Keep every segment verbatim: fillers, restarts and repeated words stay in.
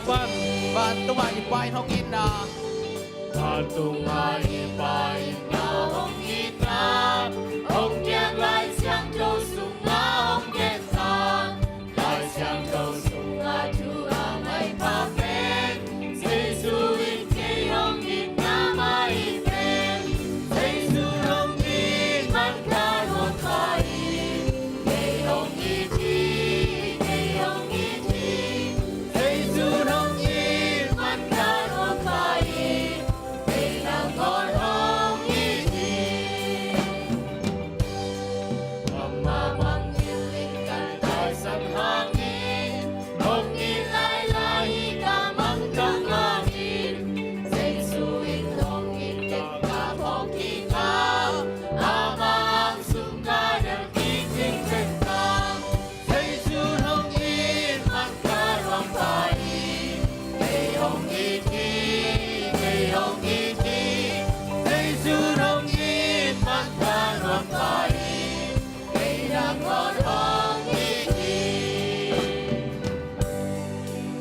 Vantung a i Pa in hong itna. Vantung a i Pa in na hong itna, hong piak Lai Siangtho sungah hong gensa. Lai Siangtho sungah thu a maipha pen, Jesu in kei hong itna mah hi pen. Jesu hong it man ka nuam pah hi. Kei hong it hi, kei hong it hi. Jesu hong it man ka nuam pah hi. Kei nangawn hong it hi. Amah mangngilh in ka taisan hangin, hong it lailai hi ka mangthang hangin. Jesu in hong it teh ka phawk kik a, amah ang sung ka delh kik ding pen ka. Jesu hong it man ka nuam pah hi. Kei hong it hi, kei hong it hi. Jesu hong it man ka nuam pah hi. Kei nangawn hong it hi.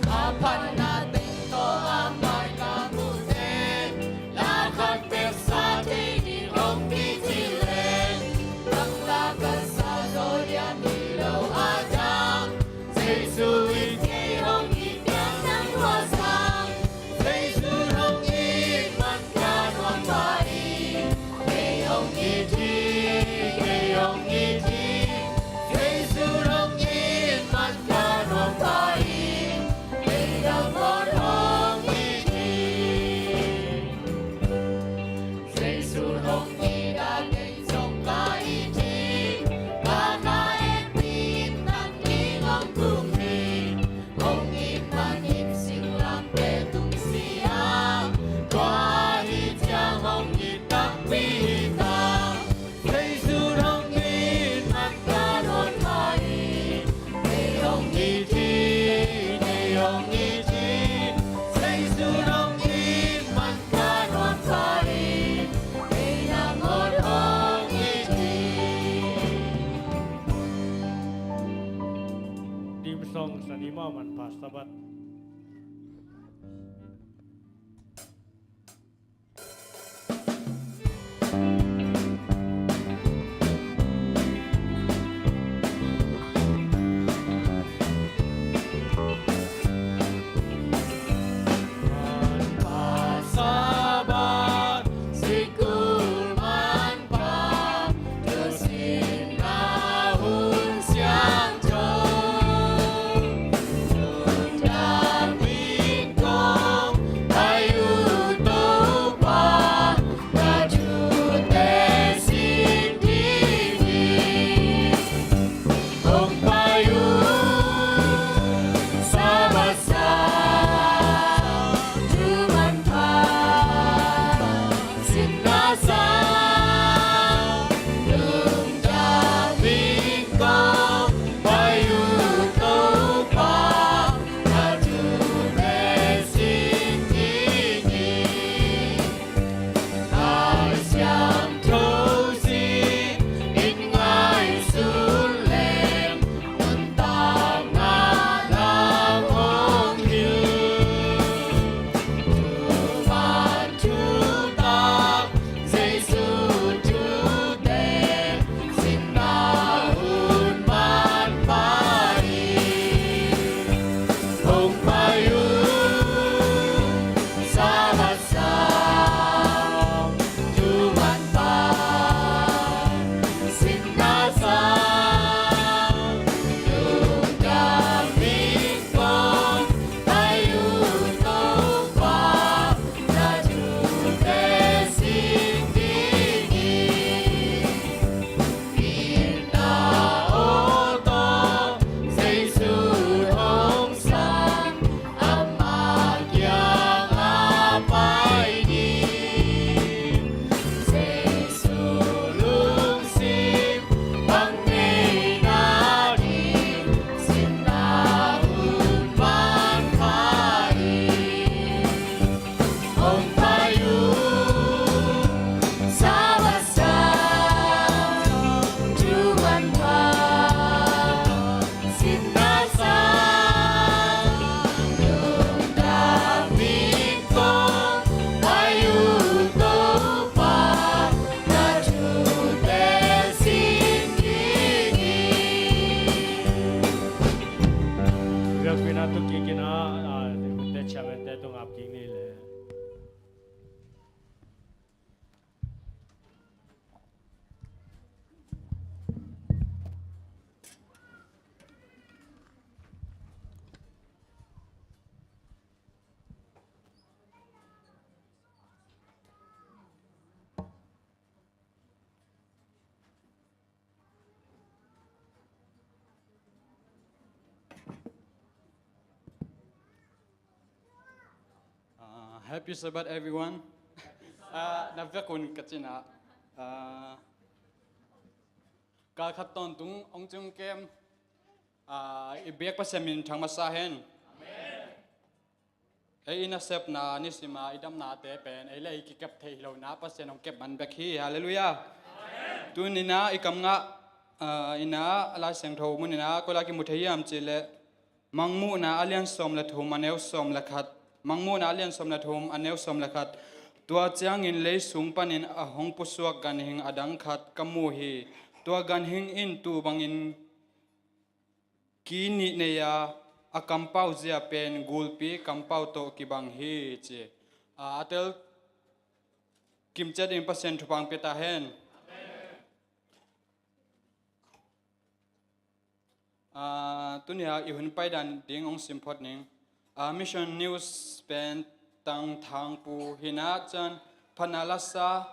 A phatna teng tawh a mai ka muh teh, la khat peuh sa thei ding hong kicing leh, tanglak a sa zaw lian hi lo a dang. Jesu in kei hong it piak nang hua sang. Jesu hong it man ka nuam pah hi. Kei hong it hi, kei hong it hi. Jesu hong it man ka nuam pah hi. Kei nangawn hong it hi. Jesu hong it a kei zong ka it hi. Ka ka hehpih in nang ding hong kum hi. Hong it manin singlamteh tungsiah, tua ahih ciang hong it takpi hi ta. Jesu hong it man ka nuam pah hi. Kei hong it hi, kei hong it hi. Jesu hong it man ka nuam pah hi. Kei nangawn hong it hi. Theme song, Sanima Manpha Sabbath. Happy Sabbath, everyone. Ah, na vekun ka cina. Ah, kal khat tawntung ong cung kem. Ah, i biak Pasian min thang masa hen. Ei i nasepna nisima i damnate pen ei le ei kikep thei hi lona Pasian hong kep man bek hi. Halleluiah. Tunina i kam ngah, ah, ina Lai Siangtho munina koila kimu thei hiam cihleh Mangmuhna a lian sawm le thum a neu sawm le khat. Mangmuhna a lian sawm le thum a neu sawm le khat. Tua ciangin lei sung panin a hong pusuak ganhing a dang khat ka mu hi. Tua ganhing in tuu bangin ki nih nei a, a kampau zia pen gulpi kampau tawh kibang hi ci. A, a tel kimciat in Pasian thupha pia ta hen. Ah, tunia i hun paidan ding ong simphot ning. Ah, Mission News pen tang thangpu hina cun phatna lasa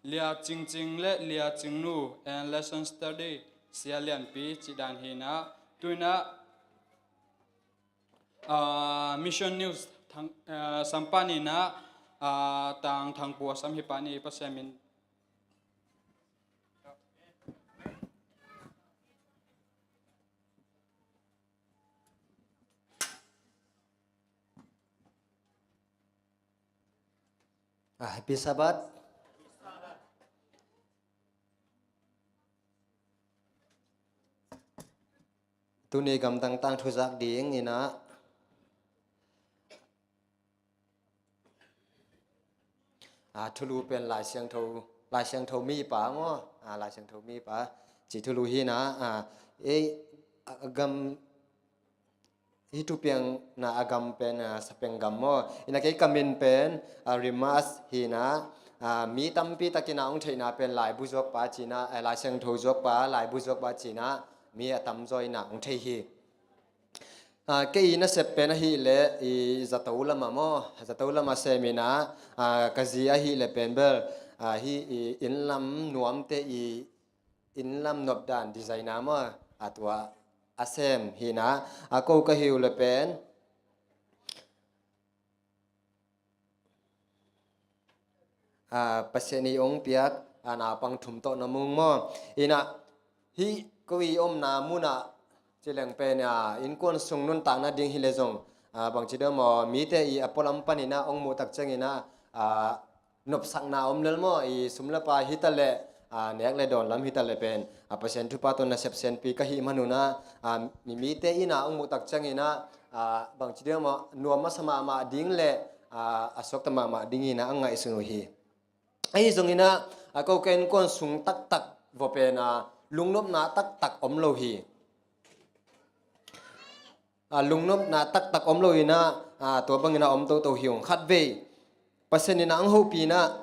Lia Cingcing le Lia Cingnu and lesson study Sia Lianpi cidan hina. Tuina, ah, Mission News thang, ah, sampan ina, ah, tang thangpu a sam hi pani Pasian min. Ah, Happy Sabbath. Tuni gamtang tang thuzak ding ina. Ah, thulu pen Lai Siangtho, Lai Siangtho mipa maw? Ah, Lai Siangtho mipa. Ci thulu hina, ah, ei, a, a gam, hi thupiang na a gam pen, ah, Sapeng gam maw? Ina kei ka min pen, ah, Rimas hina, ah, mi tampi takina ong theihna pen laibu zuakpa cina, eh, Lai Siangtho zuakpa, laibu zuakpa cina, mi a tamzaw ina ong thei hi. Ah, kei i nasep pen ahih leh i zato lama maw, zato lama semina, ah, ka zi ahih leh pen bel, ah, hi i innlam nuamte i innlam nopdan designer maw, a tua a sem hina, a ko ka hi uh leh pen, ah, Pasian i ong piak, ah, naupang thum tawh na mung maw? Ina, hi ko i omna muna cileng pen, ah, innkuan sung nuntakna ding hi le zong, ah, bangci deuh maw, mite i a pualam panina ong muh tak ciangina, ah, nopsakna om lel maw, i sum le pai hi ta le, ah, nek le dawn lam hi ta le pen, ah, Pasian thupha tawh nasep senpi ka hih manuna, ah, mi mite ina ong muh tak ciangina, ah, bangci deuh maw, nuam masa mahmah ding le, ah, a suakta mahmah dingina a ngaihsun uh hi. Ahi zongina, a ko ka innkuan sung taktak vua pena lungnopna taktak om lo hi. Ah, lungnopna taktak om lo ina, ah, tua bangina om toto hi ung. Khatvei Pasian ina ang hopina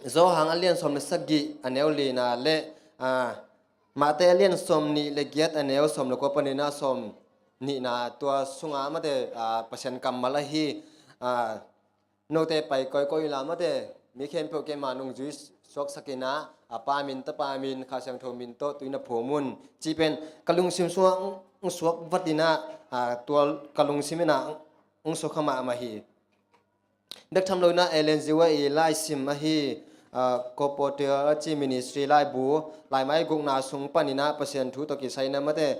Johan a lian sawm le sagih a neu lina le, ah, Mate a lian sawm nih le giat a neu sawm le kua panina sawm nihna tua sunga mate, ah, Pasian kammal ahi, ah, note pai kawikawi la mate mi khempeuh keima nungzui suaksakina, a Pa min, Tapa min, Kha Siangtho min tawh tui na phum un ci pen ka lungsim sungah ung suak vatina, ah, tua ka lungsim ina ung suak kha mahmah hi. Bek tham lo ina Ellen G. White i laisim ahi, ah, Colporteur a ci ministry laibu, laimai gukna sung panina Pasian thu tawh kisaina mate,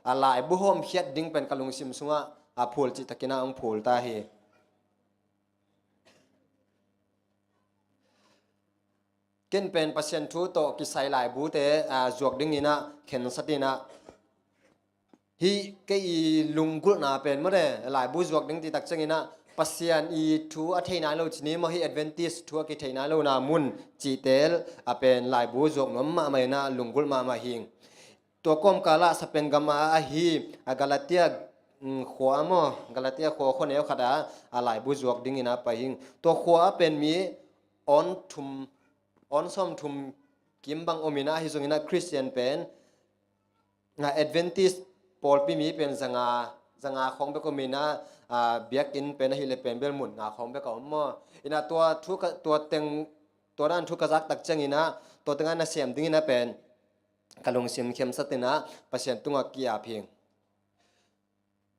a laibu hawmkhiat ding pen ka lungsim sungah a phul cih takina ung phul ta hi. Ken pen Pasian thu tawh kisai laibute, ah, zuak dingina khensat ina hi kei i lunggulhna pen mate, laibu zuak ding ti tak ciangina Pasian i thu a thei nai lo cini maw, hi Adventist thu a kithei nai lo na mun cihtel a pen laibu zuak nuam mahmah ina lunggulh mahmah hing. Tua kawmkala Sapeng gama ahi a Galatia, mm, khua maw, Galatia khua khua neu khata a laibu zuak dingina pai hing. Tua khua a pen mi awn thum, awn sawm thum kim bang omina ahi zongina Christian pen, ah, Adventist pawlpi mi pen zanga, zanga khawng bek omina, ah, biakinn pen ahih le pen bel mun nga khawng bek a om maw? Ina tua thu ka, tua teng, tua dan thu ka zak tak ciangina tua tenga na siam dingina pen ka lungsim khensat ina Pasian tungah ki-ap hing.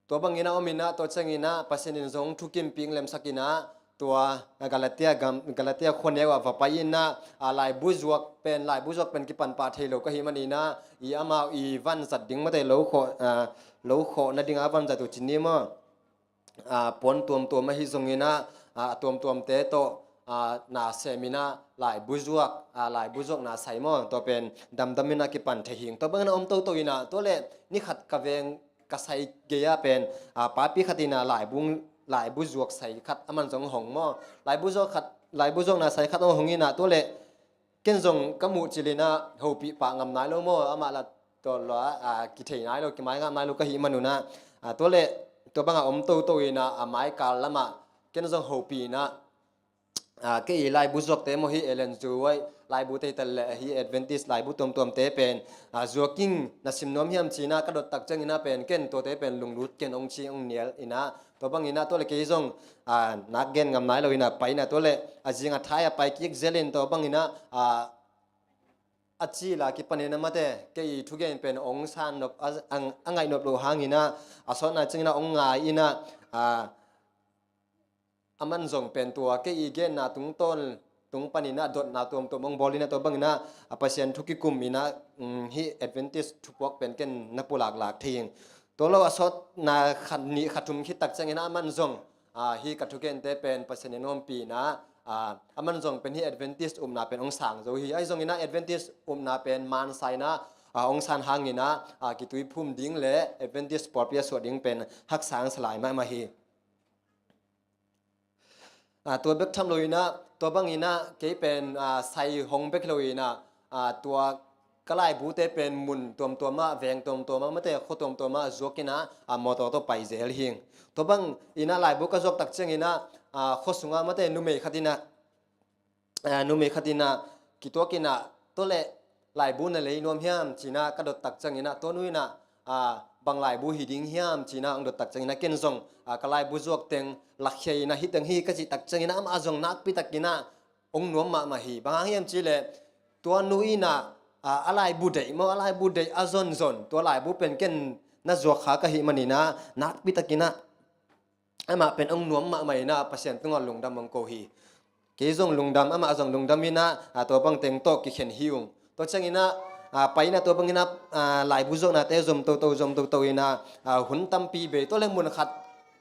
Tua bangin ah om in ah, tua ciangin ah Pasian in zong thukimpih lemsak in ah, tua Galatia gam, Galatia khuaneu ah va pai in ah, a, laibu zuak pen, laibu zuak pen kipan pah thei lo ka hih manin ah, i amau i vanzat ding mate lo khawh, a, lo khawh nading a vanzat uh ci ni maw. A, puan tuamtuam ahi zongin ah, a, a tuamtuamte tawh, a, na sem in ah laibu zuak, a, laibu zuak na sai maw, tua pen damdam in ah kipan thei hing. Tua bangin ah om toto in ah, tua leh ni khat ka veng ka sai gei ah pen, a, papi khat in ah laibu, laibu zuak sai khat aman zong hong maw. Laibu zuak khat, laibu zuak na sai khat hong in ah, tua leh ken zong ka muh cil in ah hopih pah ngam nai lo maw, amah la tawh lo ah, a, kithei nai lo, kimai ngam nai lo ka hih man un ah, a, tua leh tua bangah om toto in ah, a, maikal lamah ken zong hopih in ah, a, kei i laibu zuakte maw, hi Ellen G. White laibu teital leh hi Adventist laibu tuamtuamte pen, a, zuak ing, na sim nuam hiam ci in ah ka dot tak ciangin ah pen ken tuate pen lunglut ken hong ci hong nial in ah, tua bangin ah tua leh kei zong, a, nak gen ngam nai lo in ah pai in ah, tua leh a zing a thai ah pai kik zel in, tua bangin ah, a, a cil a kipan in ah mate, kei i thugen pen hong san nop, a, a, a ngaih nop loh hangin ah, a sawtna ciangin ah hong ngai in ah, a, aman zong pen tua kei i genna tungtawn tung panin ah dotna tuamtuam hong bawl in ah, tua bangin ah, a, Pasian thu kikum in ah, um, hi Adventist thupuak pen ken na pulaklak thei ing. Tua lo a sawtna khat nih khat thum khit tak ciangin ah aman zong, a, hi ka thugente pen Pasian in ompih in ah, a, aman zong pen hi Adventist upna pen hong sang zo hi. Ahi zongin ah Adventist upna pen mansa in ah, a, hong san hangin ah, a, kituiphum ding leh Adventist pawlpi a suah ding pen haksa hong sa lai mahmah hi. A, tua bek tham lo in ah, tua bangin ah kei pen, a, sai hong bek lo in ah, a, tua ka laibute pen mun tuamtuam ah, veng tuamtuam ah, mate khua tuamtuam ah zuak in ah, a, mawtaw tawh pai zel hing. Tua bangin ah laibu ka zuak tak ciangin ah, a, khua sungah mate numei khat in ah, a, numei khat in ah kituak in ah, tua leh laibu na lei nuam hiam ci in ah ka dot tak ciangin ah, tua nu in ah, a, bang laibu hi ding hiam ci in ah hong dot tak ciangin ah ken zong, a, ka laibu zuak teng lakhia in ah, hi teng hi ka cih tak ciangin ah amah zong nakpi takin ah hong nuam mahmah hi. Bang hang hiam cih leh tua nu in ah, a, a laibu deih maw, a laibu deih a zonzon, tua laibu pen ken na zuak kha ka hih manin ah nakpi takin ah amah pen hong nuam mahmah in ah Pasian tungah lungdam hong ko hi. Kei zong lungdam, amah zong lungdam in ah, a, tua bang teng tawh kikhen hi ung. Tua ciangin ah, a, pai in ah tua bangin ah, a, laibu zuaknate zom toto, zom toto in ah, a, hun tampi bei, tua leh mun khat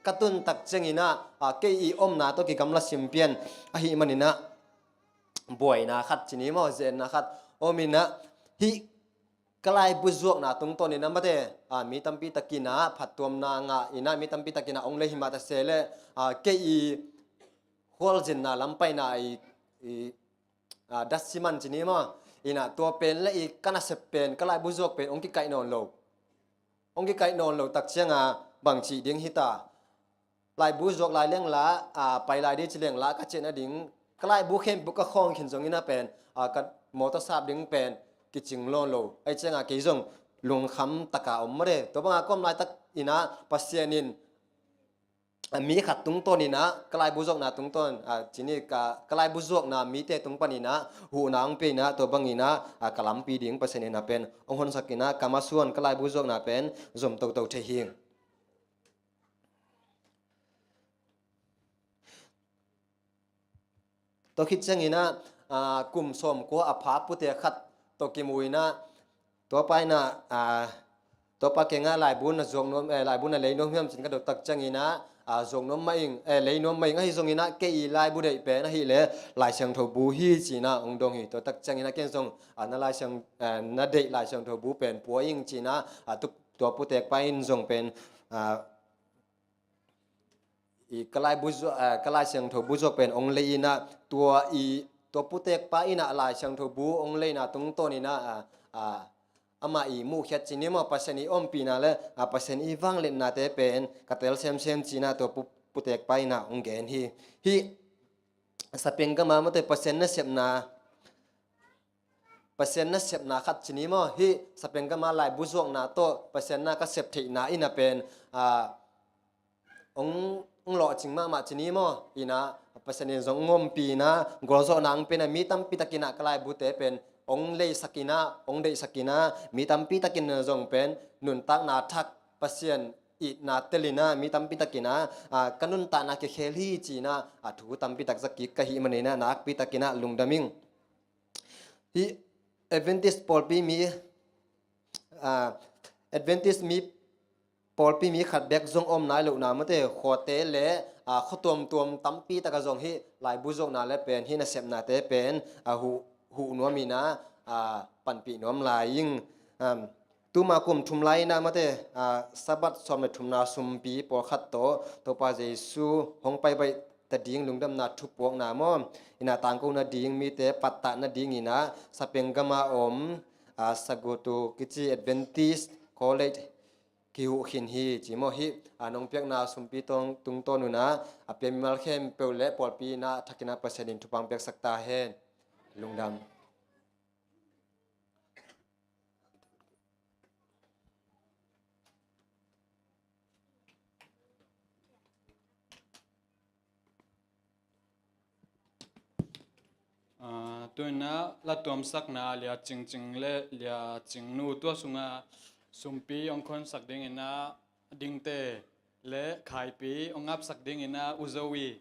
ka tun tak ciangin ah, a, kei i omna tawh kigamla simpian ahih manin ah buaina khat ci ni maw, zenna khat om in ah, hih ka laibu zuakna tungtawn in ah mate, a, mi tampi takin ah phattuamna ngah in ah, mi tampi takin ah hong lei hi mah ta se leh, a, kei i khualzinna lam paina i, i, a, datsi man ci ni maw, in ah tua pen leh i ka nasep pen, ka laibu zuak pen hong kikaih nawn lo. Hong kikaih nawn lo tak ciang a bang cih ding hi ta. Laibu zuak lai leng la, a, pai lai ding ci leng la, ka ciah nading ka laibu khempeuh ka khawng khin zongin ah pen, a, ka mawtaw sap ding pen kicing lawn lo. Ahi ciang a kei zong lungkham taka om mah de. Tua bang a ka om laitak in ah Pasian in, a, mi khat tungtawn in ah, ka laibu zuakna tungtawn, a, ci ni, ka, ka laibu zuakna mite tung panin ah huhna hong pia in ah, tua bangin ah, a, ka lampi ding Pasian in ah pen hong honsak in ah, ka masuan ka laibu zuakna pen zom toto thei hing. Tua khit ciangin ah, a, kum sawmkua a pha pute khat tawh kimu in ah, tua pa in ah, a, tua pa kiangah laibu na zuak nuam, eh, laibu na lei nuam hiam ci in ka dot tak ciangin ah, a, zuak nuam mah ing, eh, lei nuam mah ing, ahi zongin ah kei i laibu deih pen ahih leh Lai Siangtho bu hi ci in ah hong dong hi. Tua tak ciangin ah ken zong, a, na Lai Siang, eh, na deih Lai Siangtho bu pen pua ing ci in ah, a, tu, tua putek pa in zong pen, a, i ka laibu zuak, a, ka Lai Siangtho bu zuak pen hong lei in ah, tua i, tua putek pa in ah Lai Siangtho bu hong leina tungtawn in ah, a, a, amah i muhkhiat ci ni maw, Pasian i ompihna leh, a, Pasian i vangliatnate pen ka tel semsem ci in ah tua pu, putek pa in ah hong gen hi. Hih sapeng gam a mate Pasian nasepna, Pasian nasepna khat ci ni maw, hih sapeng gam a laibu zuakna tawh Pasian na ka sep theihna in ah pen, a, hong, hong lawhcing mahmah ci ni maw, in ah Pasian in zong hong ompih in ah, gualzawhna hong pia in ah, mi tampi takin ah ka laibute pen hong leisak in ah, hong deihsak in ah, mi tampi takin ah zong pen nuntakna thak Pasian itna telin ah, mi tampi takin ah, ah, ka nuntakna kikhel hi ci-in ah, a thu tampi tak za kik ka hih manin ah, nakpi takin ah lungdam ing. Hih Adventist pawlpi mi, ah, Adventist mi pawlpi mi khat bek zong om nai lohna mate, khuate le, ah, khua tuamtuam tampi tak ah zong hih laibu zuakna le pen hih nasepnate pen, ah, huh, huh nuam in ah, ah, panpih nuam lai ing. Um, tuma kum thum lai in ah mate, ah, Sabbath sawm le thumna sumpi pawlkhat tawh Topa Jesu hong pai baih ta ding lungdamna thupuakna maw, in ah tangko nading mite pattah nadingin ah sapeng gam ah om, ah, Sagutu kici Adventist College kihuh khin hi ci maw. Hih, ah, nong piakna sumpi tawng tungtawn un ah, a pia mimal khempeuh le pawlpi in ah thakin ah Pasian in thupha piaksak ta hen. Lungdam. Ah, tu-in ah la tuamsakna Lia Cing Cing le Lia Cing Nu, tua sungah sumpi hong khonsak dingin ah Dingte le Khaipi, hong apsak dingin ah U Zo i,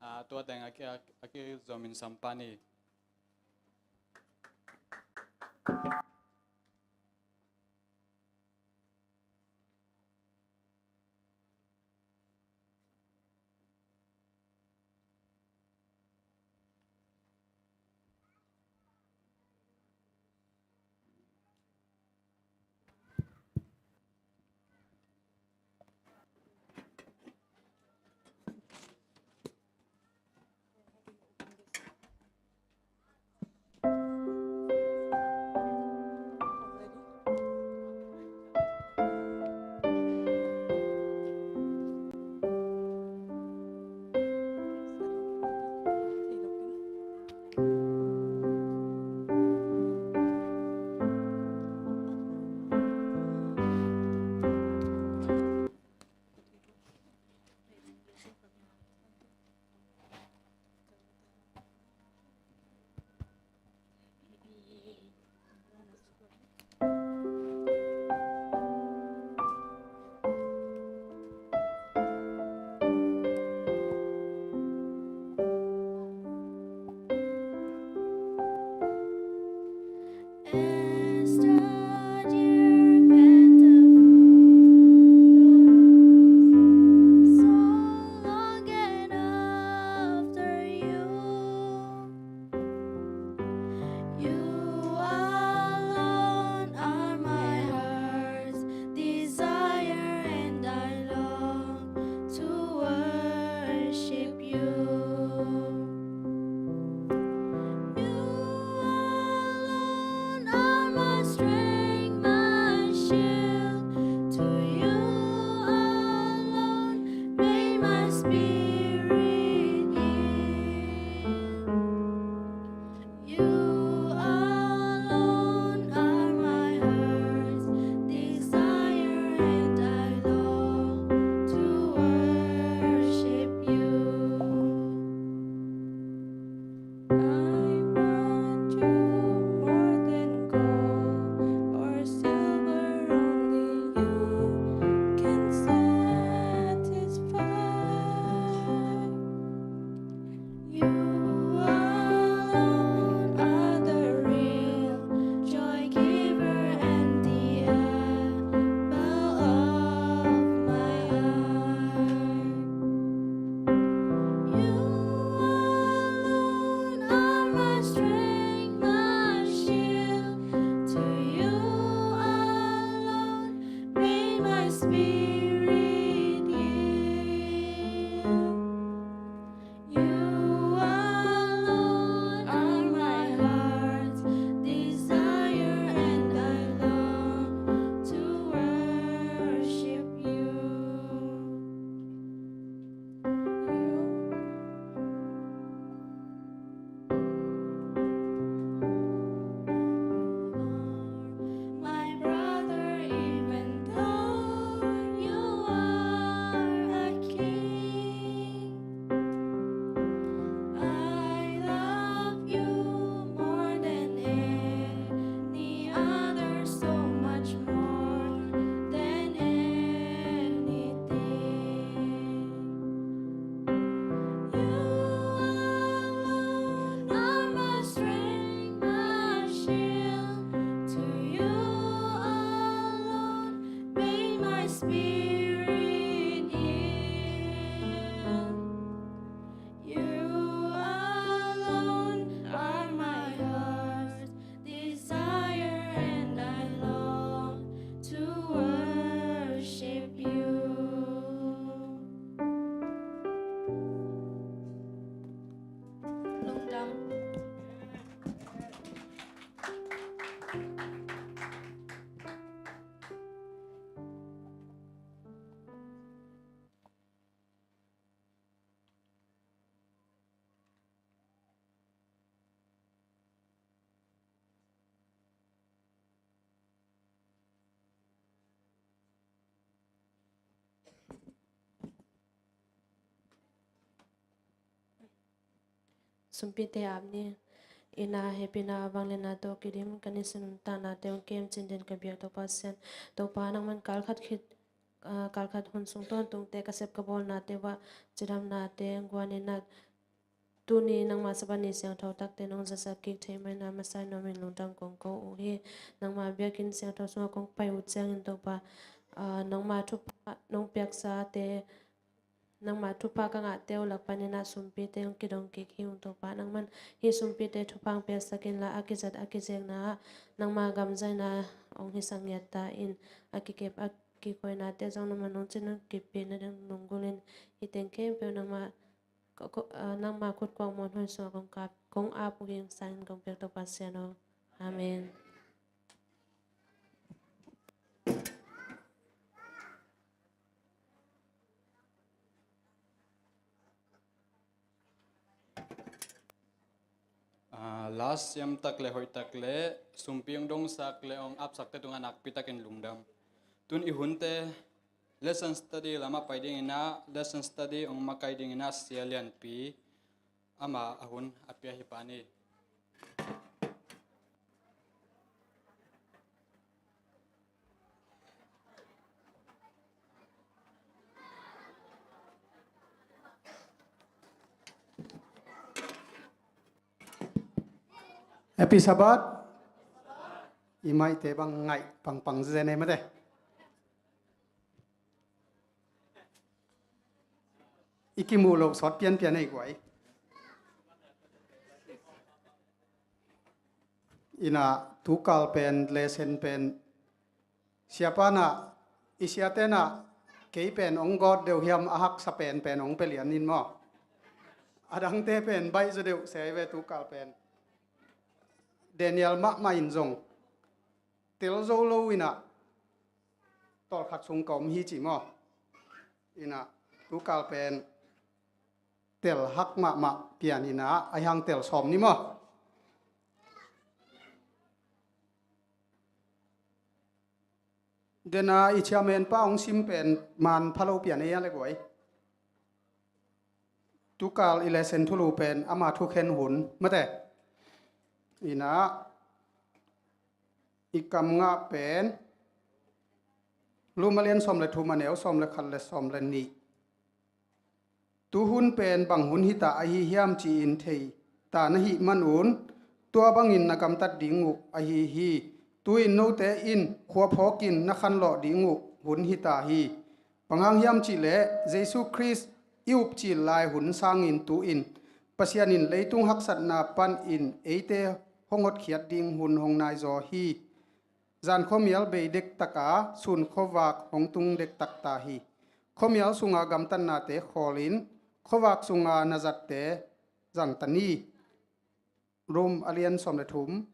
ah, tua teng a ki, a, a kizom in sampan i. sumpite ap ni. Ina hehpihna vangliatna tawh kidim, ka nisim nuntaknate hong kem cin din ka biak Topa Pasian. Topa nangman kalkhat khit, ah, kalkhat hun sung tawntungte ka sep ka bawlnate uah cidamnate guan ina, tuni nangma Sabbath ni siangtho takte nong zasak kik thei manin a masa in nuamin lungdam kong ko uh hi. Nangma biakinn siangtho sungah kong pai uh ciangin Topa, ah, nangma thupha nong piaksate, nangma thupha ka ngahte uh lak panin a sumpite hong kidong kik hi ung Topa. Nangman hih sumpite thupha hong piaksak inla a kizat a kizekna ah nangma gamzaina hong hisak ngiat ta in, a kikep a kikhoinate zong nangman hong cin hong kippih nading lunggulh in, hih teng khempeuh nangma, ko, ko, ah, nangma khut kuang muanhuai sungah kong kap, kong ap uh hi ing, sa in kong piak Topa Pasian aw. Amen. Ah, last siam tak le hoih tak le sumpi hong dongsak le hong apsakte tungah nakpi takin lungdam. Tun i hunte lesson study lamah pai dingin ah, lesson study hong makai dingin ah Sia Lianpi, amah a hun a pia hi pa ni. Happy Sabbath. I maite bang ngaih pangpang zen ei mate. I kimuh loh sawt pianpian ei guai. Ina tukal pen, lesson pen, siapa na, i siate na, kei pen hong gawt deuh hiam, a haksa pen pen hong pia lian in maw. A dangte pen baih zaw deuh sia hi ve tukal pen. Daniel mahmah in zong tel zo lo ina tawlkhat sung ka om hi ci maw. Ina tukal pen tel hak mahmah pian ina, a hiang tel sawm ni maw. Dena i chairman pa hong sim pen man phalo pian ei a le guai. Tukal i lesson thulu pen ama thukhen hun mate. Ina i kam ngah pen Rom a lian sawm le thum, a neu sawm le khat le sawm le nih. Tuhun pen bang hun hita ahi hiam ci-in thei ta na hih manun, tua bangin na gamtat ding uh ahi hi. Tu-in note in khua phawkin na khanlawh ding uh hun hita hi. Bang hang hiam cihleh Jesu Khrist i upcil lai hun sangin tu-in Pasian in leitung haksatna panin eite hong hotkhiat ding hun hong naizaw hi. Zan khuamial bei dektaka sun khuavak hong tung dektak ta hi. Khuamial sunga gamtatnate khawlin khuavak sunga na zatte zangta ni. Rom a lian sawm le thum,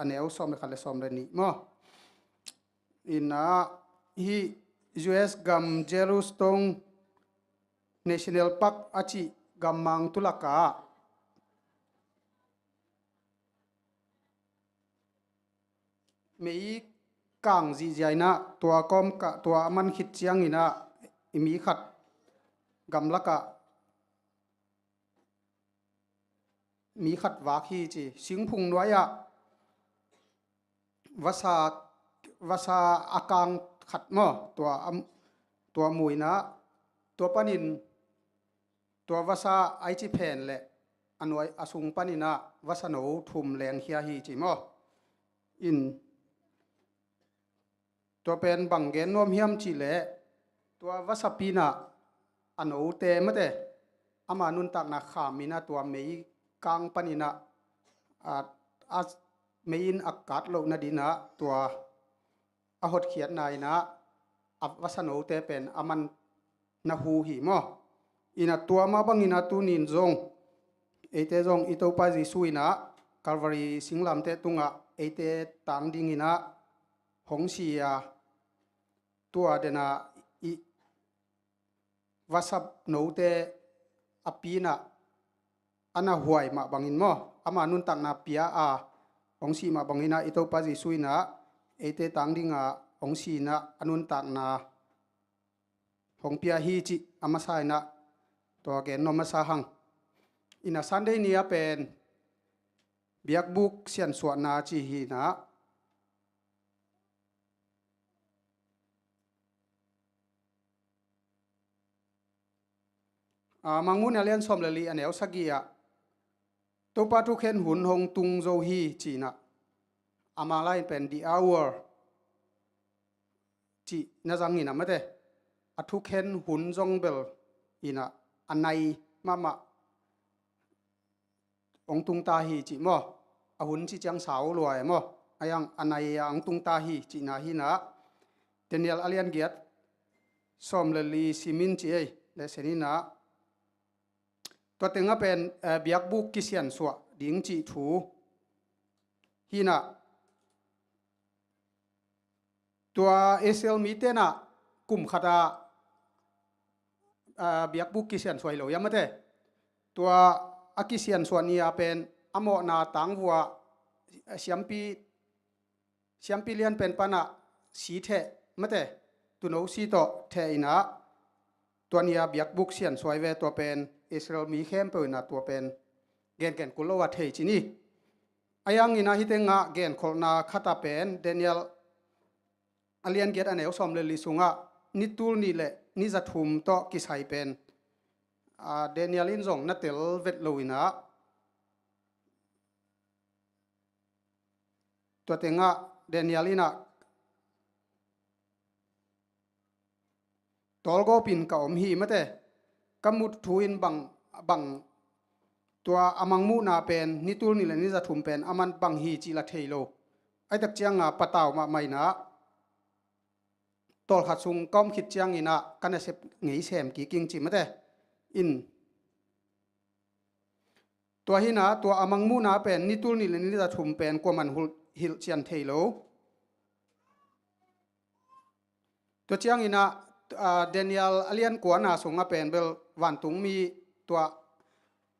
a neu sawm le khat le sawm le nih maw. Ina hih U S gam Yellowstone National Park a cih gammang tulakah mei kang zihziah inah tua kawm ka tua a man khit cianginah i mi khat gamlakah mi khat vak hi ci. Singphung nuai-ah vasa, vasa a kang khat maw, tua a, tua mu inah tua panin tua vasa ai ci phen leh a nuai a sung paninah vasa no thum lengkhia hi ci maw. In tua pen bang gen nuam hiam cihleh tua vasa pinah a note mate ama nuntakna kham inah tua mei kang paninah a, a mei in a kat loh nadinah tua a hotkhiatna inah a vasa note pen a man na hu hi maw. Inah tua mah banginah tunin zong eite zong i Topa Jesu inah Calvary singlamteh tungah eite tang dinginah hong si a, tua denah i vasa note a pinah a na huai mah bangin maw, ama nuntakna pia a hong si mah banginah i Topa Jesu inah eite tang dinga hong si inah a nuntakna hong pia hi cih a masa inah tua gen nuam masa hang. Ina Sunday ni a pen biakbuk siansuahna ci hi ina. A, Mangmuhna lian sawm le li a neu sagih ah Topa thukhen hun hong tung zo hi ci ina. A Mangla in pen the hour cih na zang ina mate. A thukhen hun zong bel ina a nai mahmah hong tung ta hi cih maw? A hun cih ciang sau lua e maw? A iang a nai a hong tung ta hi cihna hi ina. Daniel a lian giat sawm le li simin ci ei le sen ina. Tua tengah pen, eh, biakbuk kisiansuah ding cih thu hi ina. Tua Israel mi tenah kum khatah, ah, biakbuk kisiansuah hi lo ia mate. Tua a kisiansuah ni a pen a mawhna tangvua siampi, siampi lian pen panah si theh mate, tuuno si tawh theh ina. Tua ni a biakbuk siansuah ve tua pen Israel mi khempeuh ina tua pen gengen kul lo a thei ci ni. A iang ina hih tengah genkholhna khat a pen Daniel a lian giat a neu sawm le li sungah ni tul nih le ni za thum tawh kisai pen, a, Daniel in zong na tel vet lo ina. Tua tengah Daniel ina tawlgawpin ka om hi mate. Ka mut thu in bang, bang tua a Mangmuhna pen ni tul nih le ni za thum pen a man bang hi cih la thei lo. Aitak cianga patau mahmah ina tawlkhat sung ka om khit ciang ina ka nasep ngei sem kik ing ci mate. In tua hi ina tua a Mangmuhna pen ni tul nih le ni za thum pen kuaman hul-, hilhcian thei lo. Tua ciang ina, ah, Daniel a lian kuana sungah pen bel vantungmi tua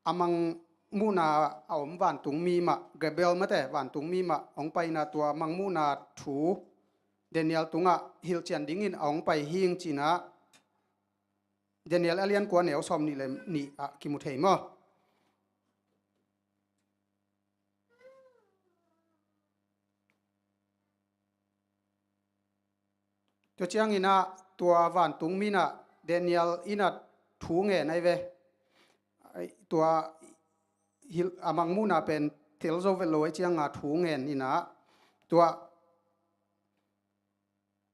a Mangmuhna a om vantungmi mah Gabriel mate vantungmi mah hong pai ina tua Mangmuhna thu Daniel tungah hilhcian dingin a hong pai hi ing ci ina. Daniel a lian kua neu sawm nih le nih ah kimu thei maw? Tua ciang ina tua vantungmi ina Daniel ina thu ngen ai ve. Ai, tua hilh a Mangmuhna pen tel zo vet lo ai cianga thu ngen ina tua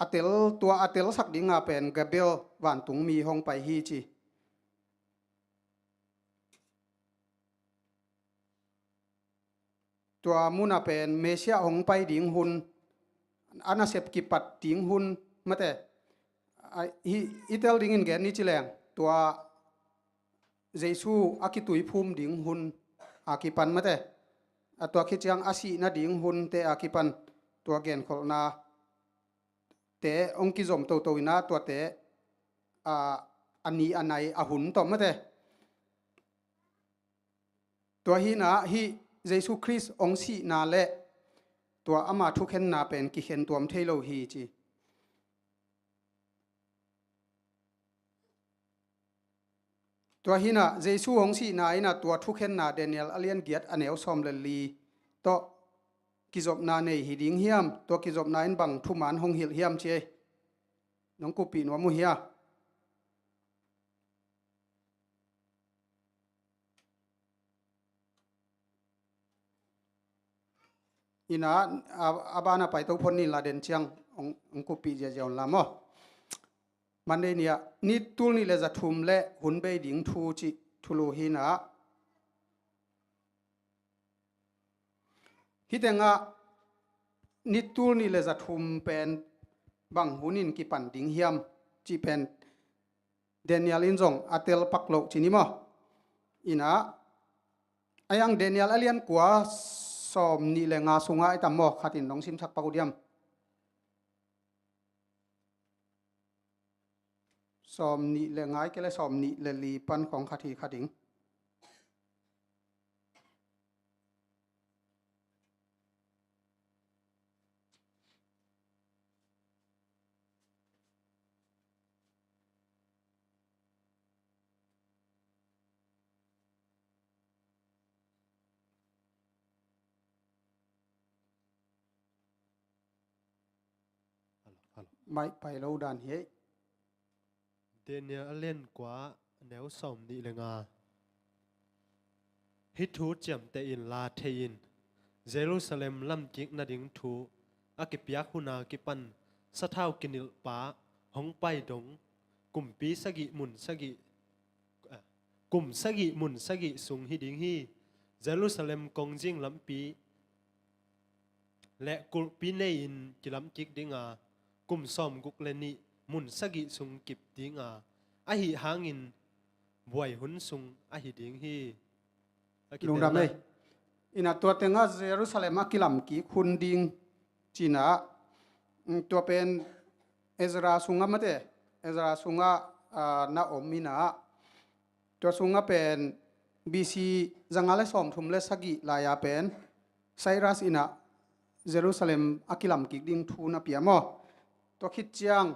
a tel, tua a telsak dinga pen Gabriel vantungmi hong pai hi ci. Tua muna pen Messiah hong pai ding hun, a nasep kipat ding hun mate. A, hi, i tel dingin gen ni ci leng tua Jesu a kituiphum ding hun a kipan mate. A tua khit ciang a sihna ding hunte a kipan tua genkholhna te hong kizom toto ina tuate, a, a ni a nai a hun tawh mate. Tua hi ina hih Jesu Khrist hong sihna le tua ama thukhenna pen kikhen tuam thei lo hi ci. Tua hi ina Jesu hong sihna ina tua thukhenna Daniel a lian giat a neu sawm le li tawh kizopna nei hi ding hiam? Tua kizopna in bang thuman hong hilh hiam ci ei. Nong kuppih nuam uh hia? Ina, a, a bana paito phot ni la den ciang hong, hong kuppih ziahziah un la maw? Monday ni-a ni tul nih le za thum le hun bei ding thu cih thulu hi ina. Hih tengah ni tul nih le za thum pen bang hun in kipan ding hiam cih pen Daniel in zong a tel pak loh ci ni maw? Ina, a iang Daniel a lian kua sawm nih le nga sungah i tam maw? Khat in nong simsak pak uh diam? Sawm nih le nga i ke le sawm nih le li pan khong khat hi kha ding. maih pai lo dan hi. Daniel a lian kua, a neu sawm nih le nga. Hih thu ciamteh in la thei in, Jerusalem lamkik nading thu a kipiak huna kipan sathau kinilhpa hong pai dong kumpi sagih mun sagih, eh, kum sagih mun sagih sung hi ding hi. Jerusalem kongzing lampi le kulhpi nei-in kilamkik dinga, kum sawmguk le nih mun sagih sung kip dinga, ahi hangin buai hun sung ahi ding hi. A kitelna. Lungdam ei. Ina tua tenga Jerusalem a kilamkik hun ding cina, mm, tua pen Ezra sunga mate, Ezra sunga, ah, na om ina, tua sunga pen B C zanga le sawmthum le sagih lai-a pen Cyrus ina Jerusalem a kilamkik ding thu na pia maw? Tua khit ciang,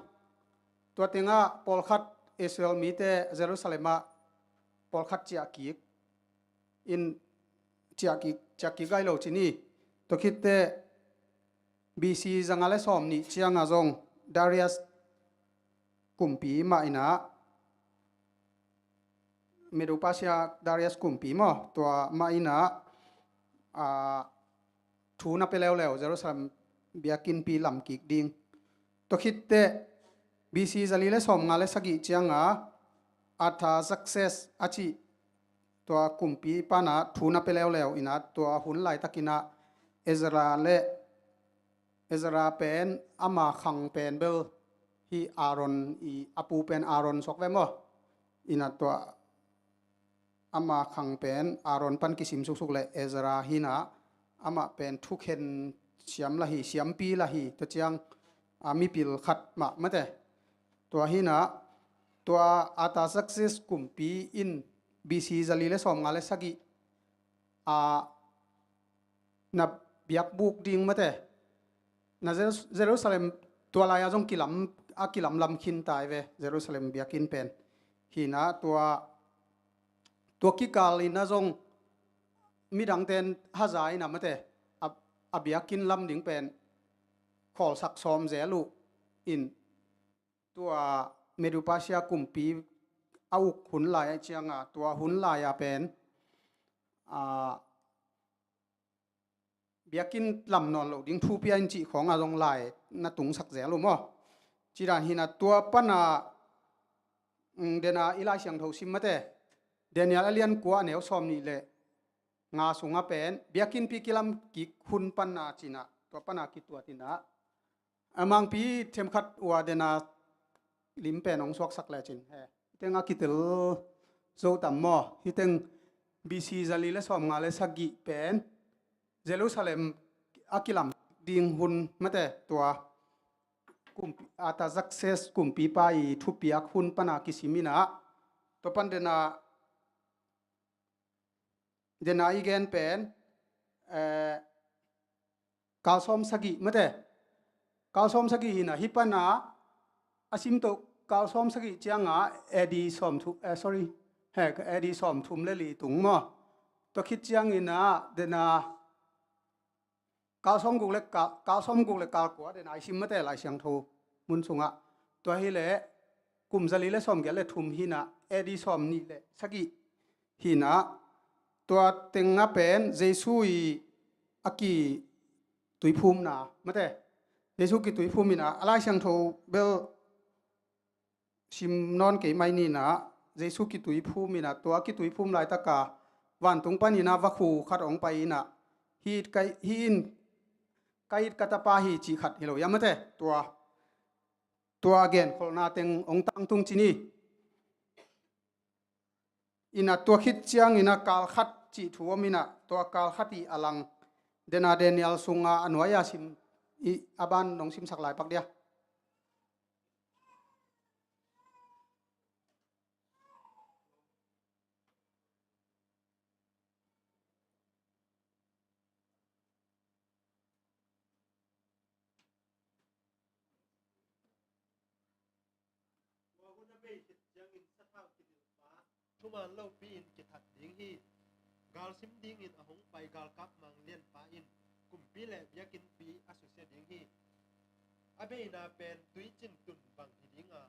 tua tenga pawlkhat Israel mite Jerusalem ah pawlkhat ciahkik in, ciahkik, ciahkik gai lo cini. Tua khitte B C zanga le sawm nih cianga zong Darius kumpi mah ina, Medo-Persia Darius kumpi maw, tua mah ina, ah, thu na pia leuleu Jerusalem biakinnpi lamkik ding. Tua khitte B C zali le sawmnga le sagih cianga Artaxerxes a cih tua kumpi pana thu na pia leuleu ina, tua hun laitakina Ezra le, Ezra pen ama khang pen bel hi Aaron i a pu pen Aaron suak ve maw? Ina tua ama khang pen Aaron pan kisim suksuk le Ezra hina, ama pen thukhen siam la hi, siampi la hi, tua ciang, a, mipil khat mah mate. Tua hina, tua Artaxerxes kumpi in B C zali le sawmnga le sagih a na biakbuk ding mate. Na Jeru-, Jerusalem tua lai-a zong kilam, a kilamlam khin tai ve, Jerusalem biakinn pen. Hina tua, tua kikal ina zong midangten haza ina mate, a, a biakinn lam ding pen khawlsak sawm zel uh in, tua Medo-Persia kumpi a uk hun lai-a cianga, tua hun lai-a pen, a, biakinn lam nawn lo ding thu pia in cih khawnga zong lai na tungsak zel uh maw? Cidan hina tua pana, mm, dena i Lai Siangtho sim mate, Daniel a lian kua a neu sawm nih le nga sunga pen biakinnpi kilamkik hun pana cina, tua pana kituat ina, a mangpi themkhat ua dena lim pen hong suaksak lecin. He, hih teng a kitel zo tam maw? Hih teng B C zali le sawmnga le sagih pen Jerusalem a kilam ding hun mate, tua kumpi, Artaxerxes kumpipa i thupiak hun pana kisim ina, tua pan dena, dena i gen pen, eh, kal sawm sagih mate. Kal sawm sagih hina, hih pana a simtoh kal sawm sagih cianga A D sawm thu, eh, sorry, he, A D sawm thum le li tung maw? Tua khit ciangina dena kal sawm guk le kal, kal sawm guk le kal kua dena i sim mate Lai Siangtho mun sungah. Tua hileh kum zali le sawm giat le thum hina, A D sawm nih le sagih hina, tua tenga pen Jesu i a kituiphumna mate. Jesu kituiphum ina, a Lai Siangtho bel sim nawn kei mai nina, Jesu kituiphum ina, tua kituiphum laitaka vantung panina vakhu khat hong pai ina, hih ka, hih in ka it ka tapa hi cih khat hi lo ia mate, tua, tua genkholhna teng hong tangtung cini. Ina tua khit ciangina kal khat cih thu om ina, tua kal khat i a lang dena Daniel sunga a nuai-a sim i a ban nong simsak lai pak dia. Tua hun a bei khit ciangin sathau kinilhpa thuman lopi-in kithat ding hi. Galsim dingin a hong pai galkap manglianpa in kumpi le biakinnpi a susia ding hi. A beina pen tuicin tun bang hi ding a,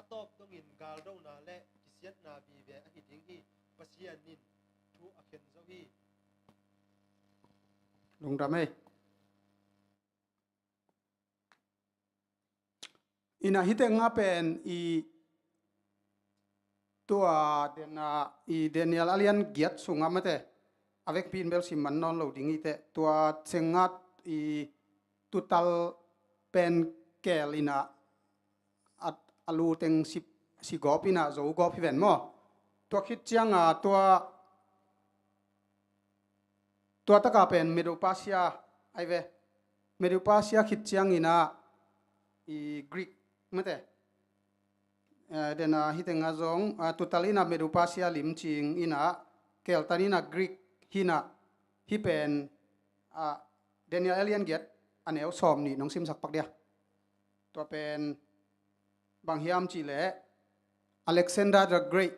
a tawp dongin galdona le kisiatna vive ahi ding hi. Pasian in thu a khen zo hi. Lungdam ei. Ina hite nga pen i tua dena i Daniel a lian giat sunga mate, a vekpi in bel sim man nawn lo ding i te, tua senga i tutal pen kel ina a, a lu teng si, si gawp ina zo gawp hi ven maw? Tua khit cianga tua Tua taka pen Medo-Persia ai ve. Medo-Persia khit ciangina i Greek mate. Eh, dena hitenga zong, ah, tutal ina Medo-Persia limcing ina keltan ina Greek hina hi pen, ah, Daniel a lian giat a neu sawm nih nong simsak pak dia. Tua pen bang hiam cihleh Alexander the Great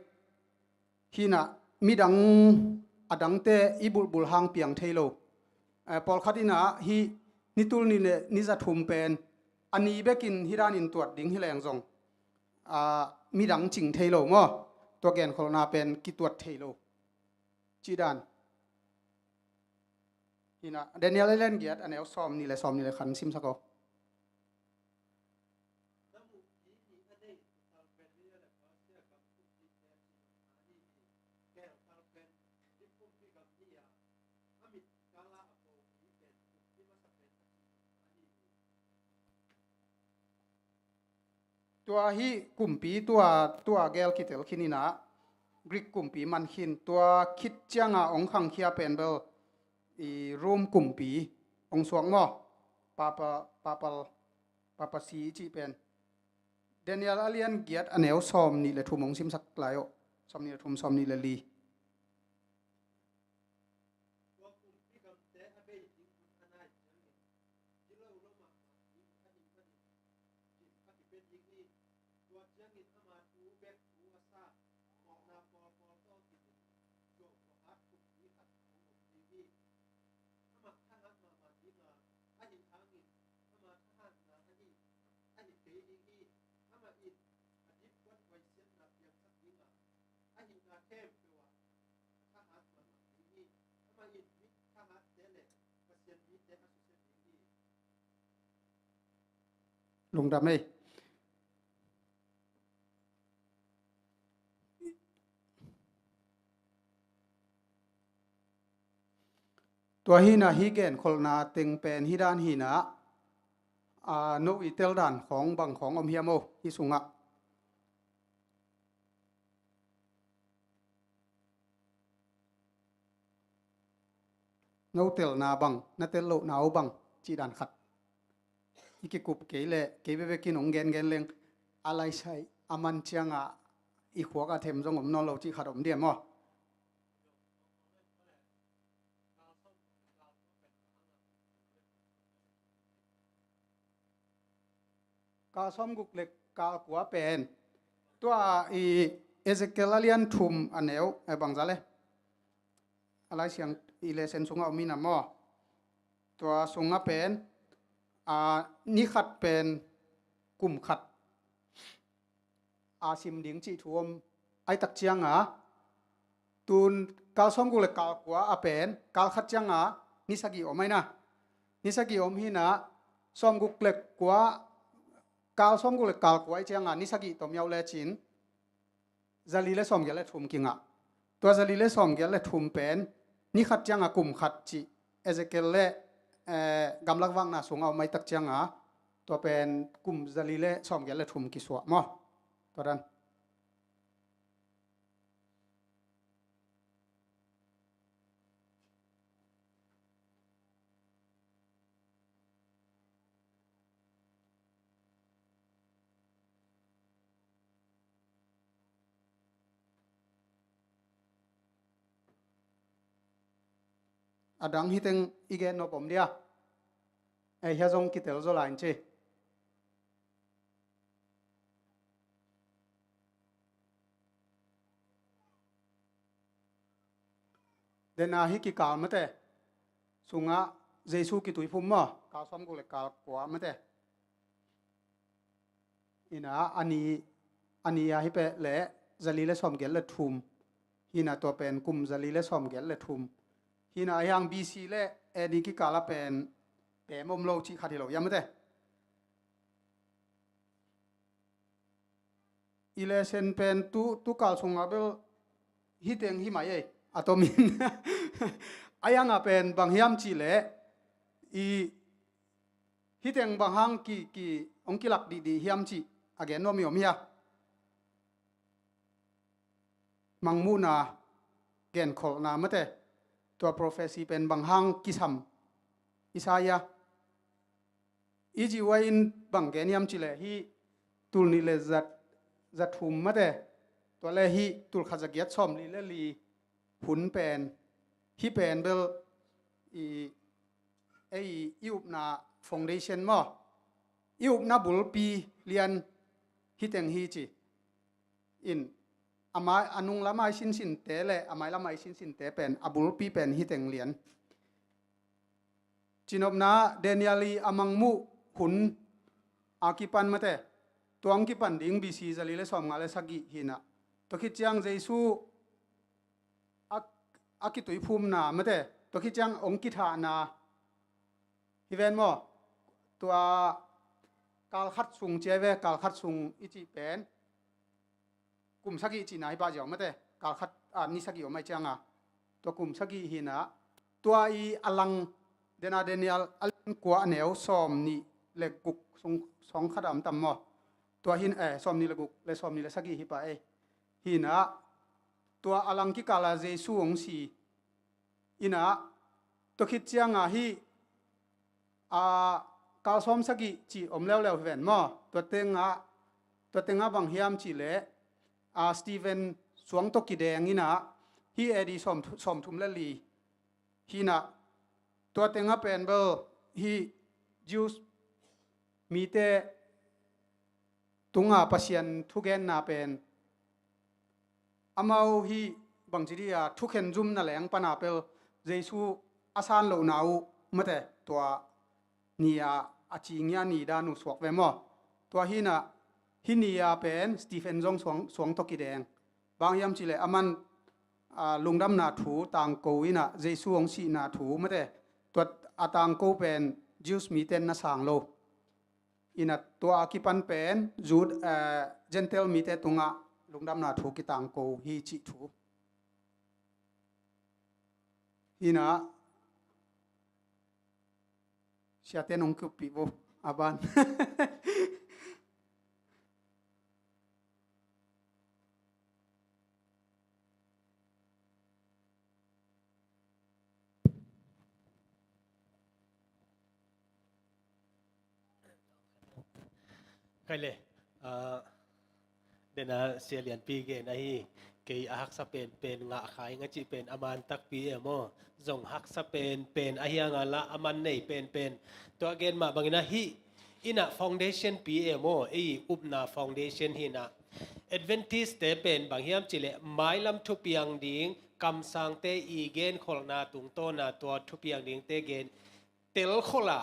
hina midang a dangte i bulbul hang piang thei lo. Eh, pawlkhat ina hi nitul ni le ni za thum pen a ni bekin hi danin tuat ding hi leng zong, ah, midang cing thei lo maw? Tua genkholhna pen kituat thei lo. Cih dan. Hina, Daniel a lian giat a neu sawm nih le sawm nih le khat simsak o. Tua hi kumpi tua, tua gel kitel khin ina Greek kumpi man khin, tua khit cianga ong khangkhia pen bel i Rome kumpi ong suak maw? Papal, papal, papacy i cih pen. Daniel a lian giat a neu sawm nih le thum ong simsak lai o. Sawm nih le thum, sawm nih le li. Tua kumpi gamte a bei ding hun a nai ciangin, gilo lo mahmah ding a hih manin gim a kipia ding hi. Tua ciangin ama thu bek thu a sa, mawhna pawlpawl tawh kinin, zuau tua hat kumpi khat a hong om ding hi. Amah thahat mahmah ding a, ahi hangin ama thahatna ahi, ahi kei ding hi. Amah in a dipkuat huaisiatna piangsak ding a, ahihna khempeuh ah a thahat mahmah ding hi. Amah in mi thahatte le Pasian mite a susia ding hi. Lungdam ei. Tua hina hi genkholhna teng pen hi dan hina, a, no i tel dan khawng bang khawng om hiam o hi sungah. No telna bang, na tel lohna uh bang, cih dan khat. I kikup kei leh, kei bekbekin hong gengen leng, a laisai, a man cianga, i khuak a them zong om nawn lo cih khat om diam maw? Kal sawmguk le kal kua pen. Tua i Ezekiel a lian thum a neu, eh, bangza le. A Lai Siang i lesen sungah om ina maw? Tua sungah pen, a, ni khat pen kum khat a sim ding cih thu om ai tak cianga, tun kal sawmguk le kal kua a pen, kal khat cianga ni sagih om aina. Ni sagih om hina, sawmguk le kua, kal sawmguk le kal kua ai cianga ni sagih tom yau lecin, zali le sawmgiat le thum kingah. Tua zali le sawmgiat le thum pen, ni khat cianga kum khat cih, Ezekiel le, eh, gamlak vakna sungah om ai tak cianga, tua pen kum zali le sawmgiat le thum kisuah maw? Tua dan. A dang hiteng i gen nop om dia. Ei, hia zong kitel zaw lai in ci. Dena hi kikal mate. Sungah Jesu kituiphum maw, kal sawmguk le kal kua mate. Hi na a ni, a ni a hi peh le zali le sawmgiat le thum. Hi na tua pen kum zali le sawmgiat le thum. Hi na a hiang B C le A D kikal a pen teem om lo cih khat hi lo hiam mate. I lesson pen tu, tu kal sungah bel hi teng hi mai ei, a tomin. A hiangah pen bang hiam cih leh i hi teng bang hang ki, ki, hong kilak dihdih hiam cih a gen nuam i om hia? Mangmuhna, genkholhna mate, tua prophecy pen bang hang kisam Isaiah. I G Y in bang gen hiam cih leh hih tul nih le zat, zat thum mate, tua le hih tul khat za giat sawmli le li hun pen, hih pen bel i, ei i upna foundation maw, i upna bulpi lian hi teng hi ci. In, a mai, a nung lam a i sinsinte le a mai lam a i sinsinte pen, a bulpi pen hi teng lian. Cinopna Daniel i a mangmuh hun a kipan mate, tua hong kipan ding B C zali le sawmnga le sagih hi na. Tua khit ciang Jesu a, a kituiphumna mate, tua khit ciang hong kithahna hi ven maw? Tua kal khat sung ci a hi ve, kal khat sung i cih pen kum sagih cihna hi pah ziau mate, kal khat, a, ni sagih om ahih cianga, tua kum sagih hi na, tua i a lang dena Daniel a lian kua a neu sawmnih le guk sung, sawng khat a om tam maw? Tua hi na, eh, sawmnih le guk le sawmnih le sagih hi pah ei. Hi na, tua a lang kikal a Jesu hong si. Hi na, tua khit cianga hih, a, kal sawm sagih cih om leuleu hi ven maw? Tua tengah, tua tengah bang hiam cih leh, a, Stephen suang tawh kideng hi na, hih A D sawm, sawmthum le li. Hi na, tua tengah pen bel hih Jews mite tunga Pasian thugenna pen, amau hih bangci dih a thukhen zumna leng pana pel Jesu a san lohna uh mate, tua ni a, a cingia ni dan uh suak ve maw? Tua hi na, hih ni a pen Stephen zong suang, suang tawh kideng. Bang hiam cih leh aman, a, lungdamna thu tangko hi na, Jesu hong sihna thu mate, tua a tangko pen Jews mite na sang lo. Hi na, tua a kipan pen Jud, eh, Gentile mite tungah lungdamna thu kitangko hi cih thu. Hi na, siate nong kuppih vo, a ban. Khai le, ah, dena Sia Lianpi gen ahi, kei a haksa penpen ngah kha ing a cih pen a man takpi e maw? Zong haksa penpen a hiang a la a man nei penpen. Tua gen mah bangin ahi, hi na foundation pi e maw, ei upna foundation hi na. Adventist te pen bang hiam cih leh mailam thupiang ding, kamsangte i genkholhna tungtawna tua thupiang dingte gen telkholh a,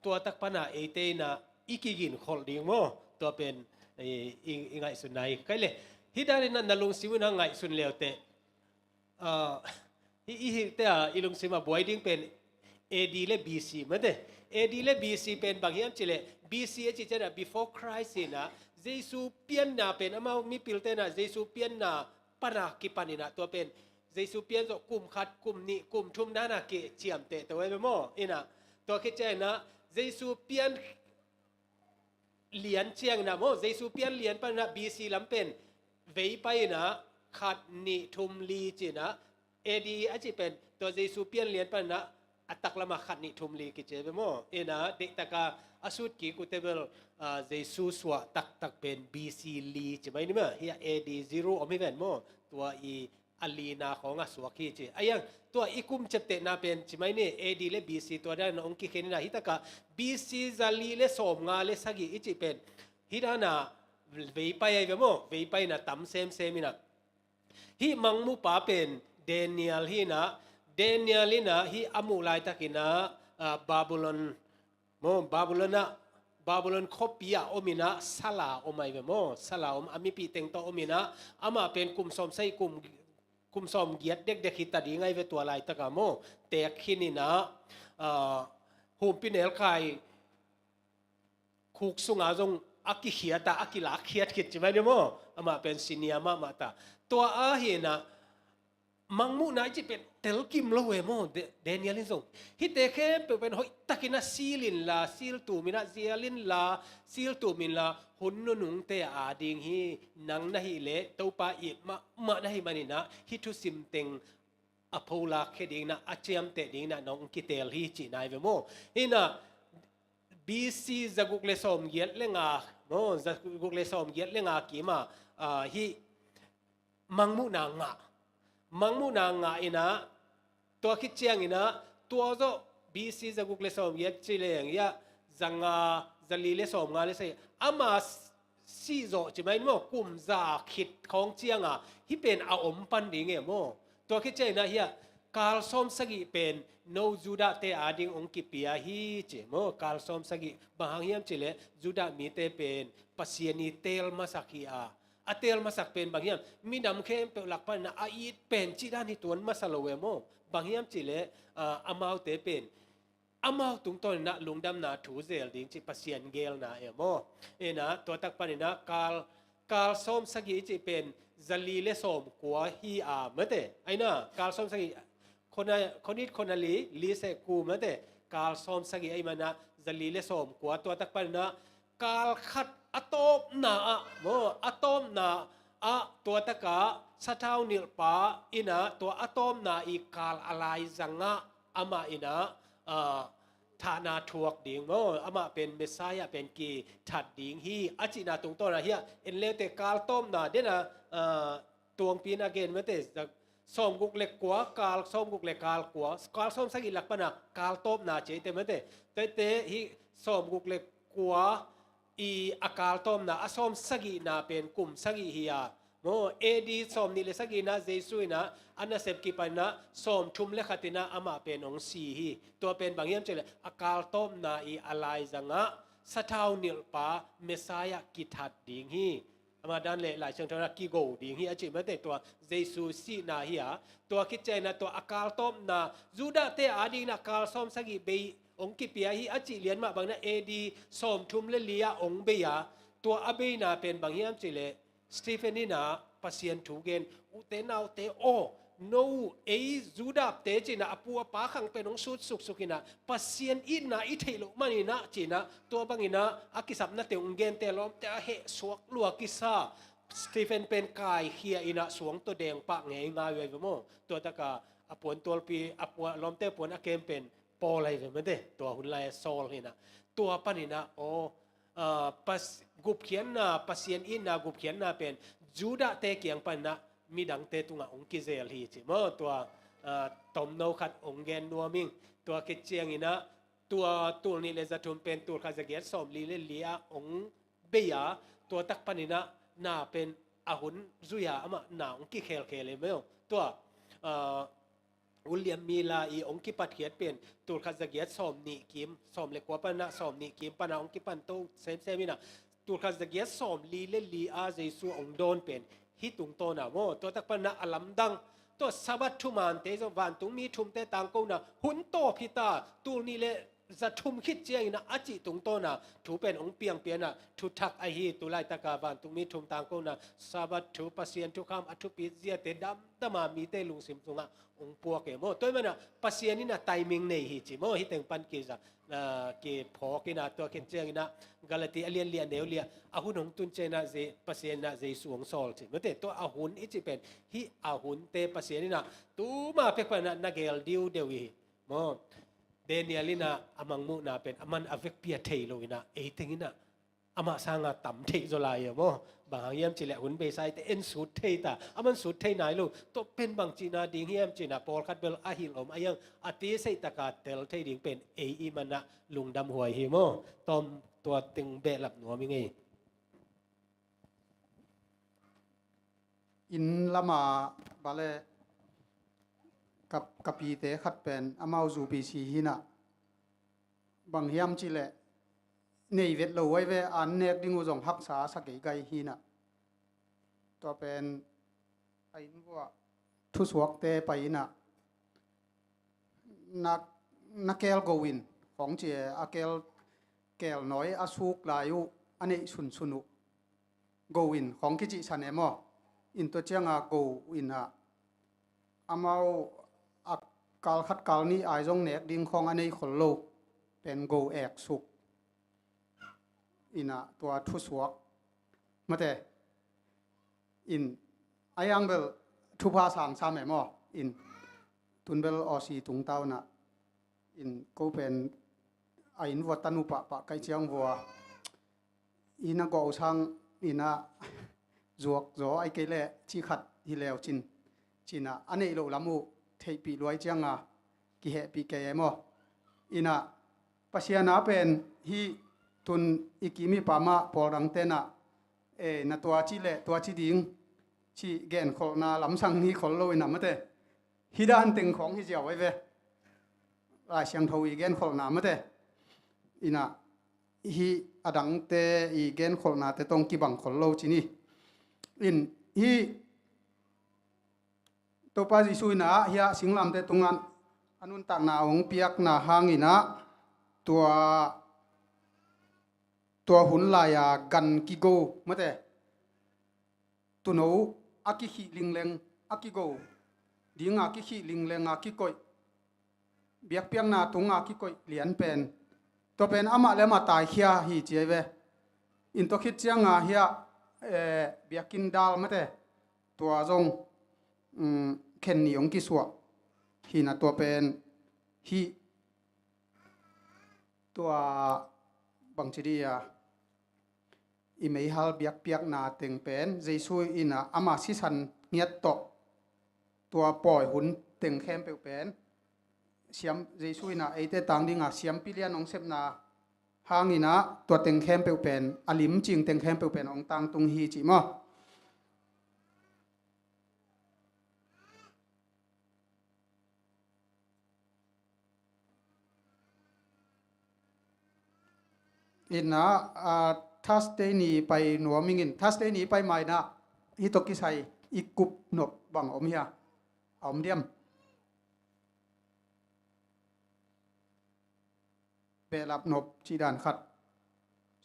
tua tak pana eite in a i kiginkholh ding maw? Tua pen i, i, i ngaihsun nai. Khai le, hih dan in a na lungsim in a ngaihsun leuteh, ah, i, i hihte a i lungsim a buai ding pen A D le B C mate. A D le B C pen bang hiam cih leh, B C a cih ciangin a before Christ hi na, Jesu pianna pen, amau mipilte in a Jesu pianna pana kipan hi na, tua pen Jesu pian zawh kum khat, kum nih, kum thum dan a kiciamteh to ve maw? Hi na, tua khit ciangin a Jesu pian lian ciangin a maw, Jesu pian lian panin a B C lam pen vei pai in a khat nih thum li ci in a, A D a cih pen tua Jesu pian lian panin a a taklam a khat nih thum li kici ve maw? Hi na, deihtak a a sut kik uh teh bel, ah, Jesu suah taktak pen B C li ci mai ni maw? Hih a A D zero om hi ven maw? Tua i a lina khawng a suak hi ci. A hiang, tua i kum ciaptehna pen ci mai ni, A D le B C tua dan a hong kikhen hi na, hih tak a B C zali le sawmnga le sagih i cih pen hih dan a vei pai ahi ve maw? Vei pai in a tam semsem hi na. Hih mangmuhpa pen Daniel hi na, Daniel in a hih a muh laitakin a, ah, Babylon maw, Babylon ah Babylon khuapi ah om inah sala om ai ve maw. Sala om a mipih teng tawh om inah amah pen kum sawm sagih kum, kum sawm giat dekdek hi ta ding ai ve tua laitaka maw. Teek khin inah, ah, humpinelkai khuk sunga zong a kikhiat a, a kilakkhiat khit ci mai ni maw. Amah pen senior mahmah ta. Tua ahi inah mangmuhna i cih pen telkim lo e maw. De-, Daniel in zong hihte khempeuh pen hoihtakin a sil inla, sil tum inah zial inla, sil tum inla, hun nunungte a ding hi. Nang na hih leh Topa it mahmah na hih man inah hih thusim teng a pholak khia ding inah, a ciamteh ding inah nong kiteel hi cihna ai ve maw. Hi inah B C zaguk le sawmgiat le nga maw, zaguk le sawmgiat le nga kim ah, ah, hih mangmuhna ngah. Mangmuhna ngah inah, tua khit ciang inah, tua zawh B C zaguk le sawmgiat ci leng, ya, zanga, zali le sawmnga le sagih. Ama s-, sih zawh ci mai ni maw, kum za khit khawng cianga hih pen a om pan ding e maw. Tua khit ciang inah hiah kal sawm sagih pen no Judah te a ding hong kipia hi ci maw. Kal sawm sagih bang hang hiam cih leh Judah mite pen Pasian i teel masak hi a, a teel masak pen bang hiam, midang khempeuh lak pan inah a it pen cih dan hi tuan masa lo e maw. Bang hiam cih leh, ah, amaute pen amau tungtawn inah lungdamna thu zel ding cih Pasian geelna e maw. Inah tua tak pan inah kal, kal sawm sagih i cih pen zali le sawmkua hi a mate. Ai inah kal sawm sagih, khona-, khonit khona li, li seh ku mate. Kal sawm sagih ahih man inah zali le sawmkua, tua tak pan inah kal khat a tawpna ah maw, a tawpna ah tua takah sathau nilhpa inah tua a tawpna i kal a laizangah amah inah, ah, thahna thuak ding maw, amah pen Messiah pen kithat ding hi a cihna tungtawn ah hiah en leute kal tawpna den a, ah, tuangpi inah gen mate, za-, sawmguk le kua, kal sawmguk le kal kua, kal sawm sagih lak pan a kal tawpna ci eite mate. Tuate hih sawmguk le kua i a kal tawpna, a sawm sagihna pen kum sagih hi a maw. A D sawmnih le sagihna Jesu inah a nasep kipan inah sawmthum le khat inah amah pen hong si hi. Tua pen bang hiam cih leh a kal tawpna i a laizangah sathau nilhpa Messiah kithat ding hi. Amah dan le Lai Siangtho inah kigo ding hi a cih mate, tua Jesu sihna hi a. Tua khit ciang inah tua a kal tawpna Judah te a ding inah kal sawm sagih bei hong kipia hi a cih lian mah bang inah A D sawmthum le li ah hong bei a. Tua a beina pen bang hiam cih leh Stephen inah Pasian thu gen, ute naute aw, no uh ei Judah te ci inah a pu a pa khang pen hong sut suksuk inah Pasian itna i theih loh man inah ci inah, tua bang inah a kisapnate hong gente lawmte a heh suak lua kisa. Stephen pen kaikhia inah suang tawh deng pah ngeingai uh ai ve maw. Tua takah a puantualpi, a pua-, lawmte puan a kem pen Paul ai ve mate, tua hun lai a Saul hi inah. Tua pan inah aw, ah, pas-, gupkhiatna, Pasian itna gupkhiatna pen Judah te kiang pan inah midangte tungah hong kizel hi ci maw. Tua, ah, tomno khat hong gen nuam ing. Tua khit ciang inah tua tul nih le za thum pen tul khat za giat sawmli le li ah hong bei a, tua tak pan inah na pen a hun zui a amah na hong kikhelkhel e maw. Tua, ah, William Miller i hong kipatkhiat pen tul khat za giat sawmnih kim, sawm le kua pan inah sawmnih kim pan a hong kipan to semsem inah, tul khat za giat sawmli le li a Jesu hong dawn pen hih tungtawn a maw. Tua tak pan inah a lamdang, tua Sabbath thumante zong vantungmi thumte tangkona hun tawp hi ta, tul nih le za thum khit ciang inah a cih tungtawn a thu pen hong piang pian a, thuthak ahi. Tu laitaka vantungmi thum tangkona Sabbath thu, Pasian thukham a thupit ziate damdam a mite lungsim sungah hong puak e maw. Tua ahih man a Pasian inah timing nei hi ci maw. Hih teng pan kiza, ah, kiphawk inah tua khit ciang inah Galati a lian li a neu li ah a hun hong tun ciang inah Je-, Pasian inah Jesu hong sawl ci mate. Tua a hun i cih pen hih a hunte Pasian inah tuma pek pan inah na geel diudeu hi maw. Daniel inah a mangmuhna pen aman a vekpi a thei lo inah ei teng inah amah sanga tam theih zaw lai a maw. Bang hang hiam cih leh hun beisa eite en sut thei ta, aman sut thei nai lo. Tua pen bang cihna ding hiam ci inah pawlkhat bel a hilh om a hiang a tiseih taka tel thei ding pen ei i man ah lungdam huai hi maw. Tawm tua teng behlap nuam ing ei. Inn lama bale ka, ka pite khat pen amau U P C hi inah, bang hiam cih leh nei vet lo ai ve, an nek ding uh zong haksa sa kei gai hi na. Tua pen a inn vuah thusuakte pai ina na, na keel go in khawng ci e, a keel, keel nawi a suk lai uh a neih sunsun uh go in khawng kicihsan e maw? In tua cianga go ina amau a kal khat kal nih ai zong nek ding khawng a nei khol lo pen go ek suk ina tua thusuak mate in a yang bel thupha sang sam e maw? In tun bel Aussie tungtauna in ko pen a inn vua tanu pahpah kai ciang vua ina gawh sang ina zuak zaw ai kei leh ci khat hi leu cin cina a neih loh lam uh theihpih luai cianga kihehpih kei e maw? Ina Pasian a pen hih tun i kim i pam ah pawl dang tenah e, na tua ci le tua ci ding ci genkholhna lamsang hi khol lo ina mate. Hih dan teng khawng hi ziau ai ve. Lai Siangtho i genkholhna mate. Ina hih a dangte i genkholhnate tong kibang khol lo ci ni. In hih Topa Jesuh ina hiah singlamte tungah a nuntakna hong piakna hangina tua, tua hun lai-a gan kigo mate. Tuuno a kikhih lingleng a kigo dinga kikhih lingleng a kikoih biakpiakna tunga kikoih lian pen tua pen amah le amah taikhia hi ci ai ve. In tua khit cianga hiah eh, biakinn dal mate tua zong um, khen ni hong kisuah hina tua pen hih tua bangci dia i meihal biakpiakna teng pen Jesuh ina ama sisan ngiat tawh tua pawi hun teng khempeuh pen siam Jesuh ina eite tang dinga siampi lian hong sepna hangina tua teng khempeuh pen a limcing teng khempeuh pen hong tangtung hi cih maw? Ina ah, Thursday ni pai nuam ingin Thursday ni pai maina hih tawh kisai i kup nop bang om hia? A om diam? Behlap nop cih dan khat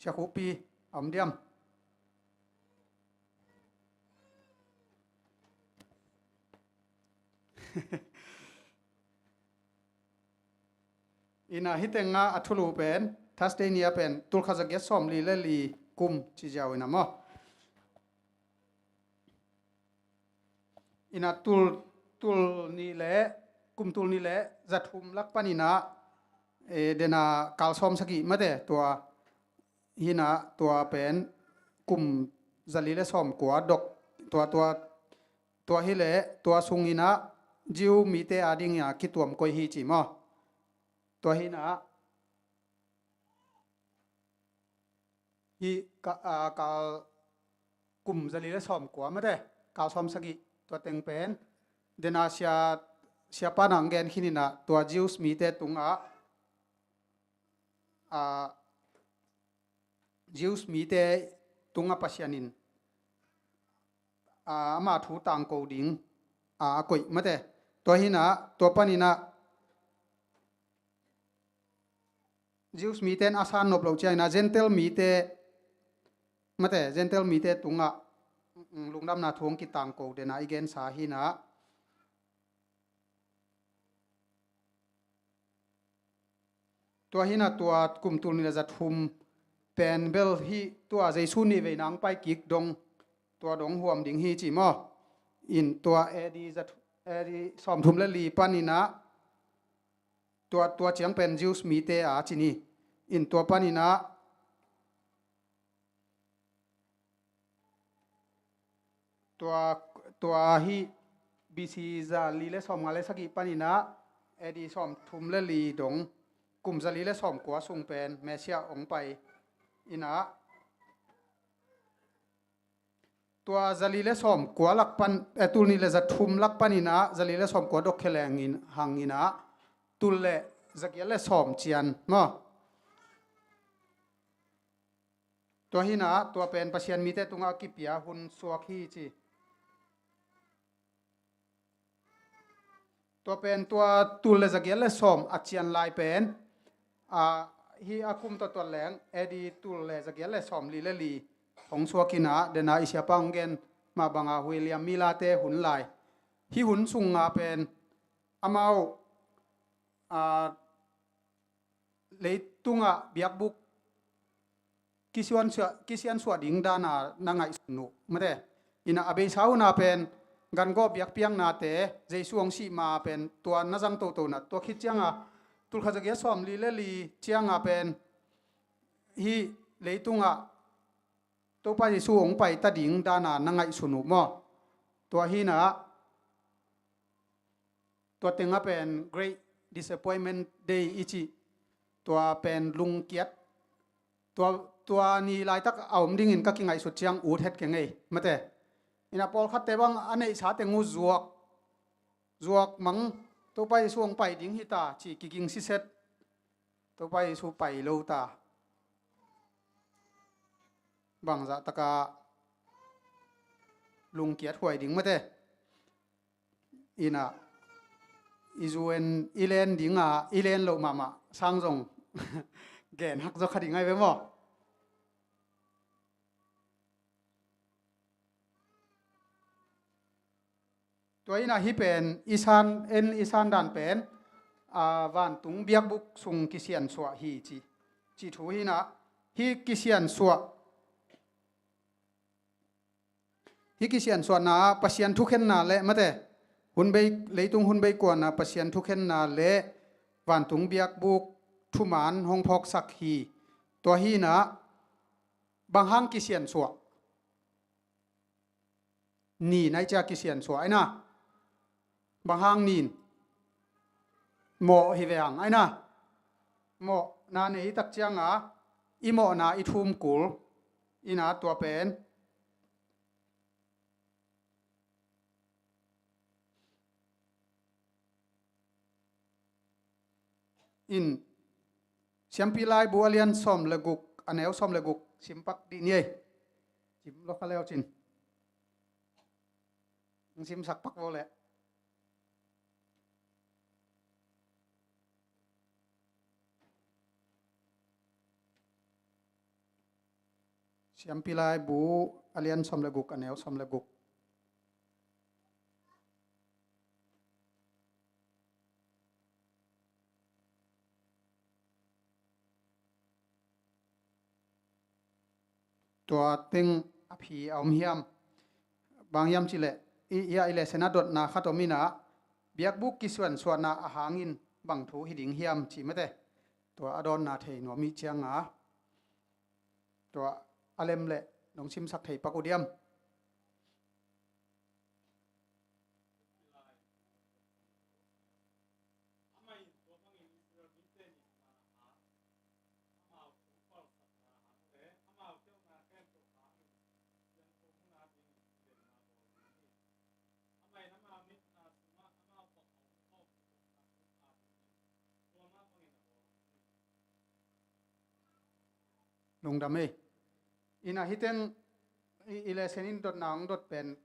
siakhupi a om diam? Ina hih tenga a thulu pen Thursday ni a pen tulkhat zagiat sawmli le li kum ci ziau ina maw? Ina tul, tul nih le kum tul nih le zathum lak panina eh, dena kal sawm sagih mate tua hina tua pen kum zali le sawm kua dok tua tua tua hi le tua sungina Jew mite a dinga kituam koi hi ci maw? Tua hina hih ka, a, kal kum zali le sawm kua mate kal sawm sagih tua teng pen dena sia siapa nang gen khinina tua Jews mite tungah a Jews mite tunga Pasian in a, ama thu tangko ding a, a koih mate. Tua hina tua panina Jews mite in a san nop loh ciangina Gentile mite mate Gentile mite tungah mm, lungdamna thu hong kitangko dena i gensa hina. Tua hina tua kum tul nih le zathum pen bel hi tua Jesu nih veina ang pai kik dong tua dong huam ding hi ci maw? In tua A D zat A D sawmthum le li panina tua tua ciang pen Jews mite a ci ni. In tua panina tua tua hi B C za li le sawm nga le sagih panina A D sawm thum le li dong kum za li le sawm kua sung pen Messiah ong pai ina tua za li le sawm kua lak pan eh, tul nih le za thum lak panina za li le sawm kua dok khelengin hangina tul le za giat le sawm cian maw? Tua hi-in ah, tua pen Pasian mite tungah a kipia hun suak hi ci. Tua pen tua tul le zagiat le sawm a cian lai pen, a, hih a kum tawh tuat leng, A D tul le zagiat le sawmli le li hong suak hi-in ah, den a i siapa hong gen mah bang a William Miller te hun lai. Hih hun sungah pen amau, a, leitungah biakbuk kisiansuah, kisiansuah ding dan a na ngaihsun uh, mate. In ah a beisa hun ah pen gangawh biakpiaknate, Jesu hong sih ma pen tua na zang toto in ah, tua khit ciang a tul khat zagiat sawmli le li ciang a pen hih leitungah Topa Jesu hong pai ta ding dan a na ngaihsun uh maw? Tua hi-in ah, tua teng ah pen Great Disappointment Day i cih, tua pen lungkiat, tua, tua ni laitak a om dingin ka kingaihsut ciang ut het keng ei, mate. In ah pawlkhatte bang a neihsa teng uh zuak, zuak mang, Topa Jesu hong pai ding hi ta ci kiging siset, Topa Jesu pai lo ta. Bangzah tak a lungkiat huai ding, mate. In ah i zu en i len ding a, i len loh mahmah sang zong gen hak zaw kha ding ai ve maw? Tua in ah hih pen i san, en i san dan pen, a, vantung biakbuk sung kisiansuah hi ci, cih thu hi-in ah, hih kisiansuah, hih kisiansuahna ah Pasian thukhenna le, mate, hun bei, leitung hun bei kuan ah Pasian thukhenna le vantung biakbuk thuman hong phawksak hi. Tua hi-in ah bang hang kisiansuah? Nin ai cia kisiansuah ai na. Bang hang nin? Mawh hi ve hang ai na. Mawhna nei tak ciang a, i mawhna i thum kul. In ah tua pen in, Siampi Laibu a lian sawm le guk, a neu sawm le guk sim pak dih ni ei. Sim lo kha leu cin. Hong simsak pak vo leh. Siampi Laibu a lian sawm le guk, a neu sawm le guk. Tua teng a phi a om hiam? Bang hiam cih leh, i, i, i lesson a dotna khat om in ah, biakbuk kisiansuahna a hangin bang thu hi ding hiam cih mate. Tua a dawnna thei nuam i hih ciang a, tua a lem leh nong simsak thei pak uh diam? Lungdam ei. In ah hih teng i, i lesson in dotna hong dot pen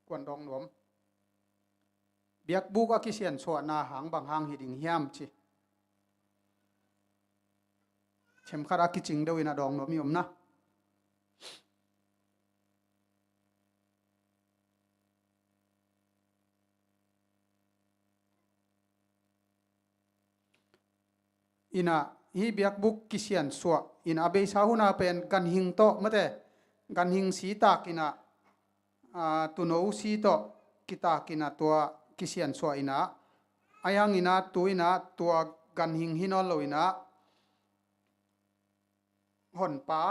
kuan dawng nuam? Biakbuk a kisiansuahna hang bang hang hi ding hiam ci. Themkhat a kicing deuh in a dawng nuam i om na. In ah hih biakbuk kisiansuah in ah a beisa hun ah pen ganhing tawh mate, ganhing sitak in ah, aa, tuuno si tawh kitak in ah tua kisiansuah in ah, ahi hangin ah tu in ah tua ganhing hi nawn lo in ah Honpa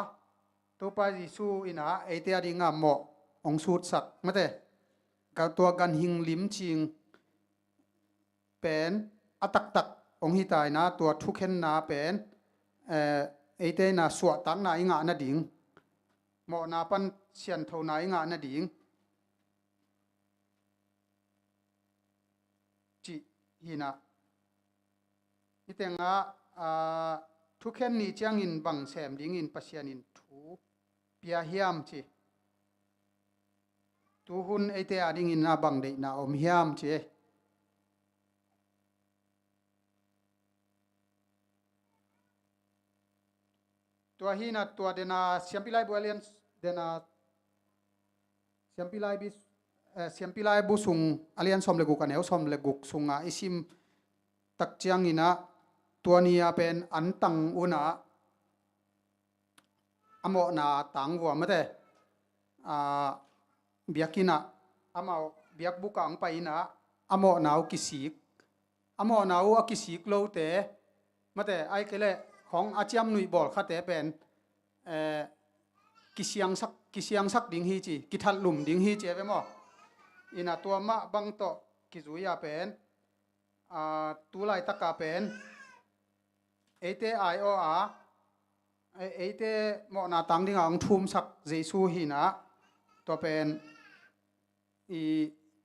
Topa Jesu in ah eite a ding a mawh hong sutsak mate, tua ganhing limcing pen a taktak hong hi ta in ah tua thukhenna pen, eh, eite in ah suahtakna i ngah nading, mawhna pan sianthona i ngah nading cih hi in ah. Hih teng ah, aa, thukhen ni ciangin bang sem dingin Pasian in thu pia hiam ci. Tuhun eite a dingin a bang deihna om hiam ci. Tua hi na tua dena siampi laibu a lian dena siampi laibu, eh, siampi laibu sung a lian sawm le guk a neu sawm le guk sunga i sim tak ciangin ah tua ni a pen an tang un ah a mawhna tang vua mate, a, biakinn ah amau biakbuk ah hong pai in ah a mawhna uh kisik, a mawhna uh a kisik lote mate, ai kei leh khong a ciamnuih bawl khate pen, eh, kisiangsak, kisiangsak ding hi ci, kithatlum ding hi ci a ve maw? In ah tua mah bang tawh kizui a pen, a, tu laitaka pen eite ai aw a, e-, eite mawhna tang dinga hong thumsak Jesu hi na, tua pen i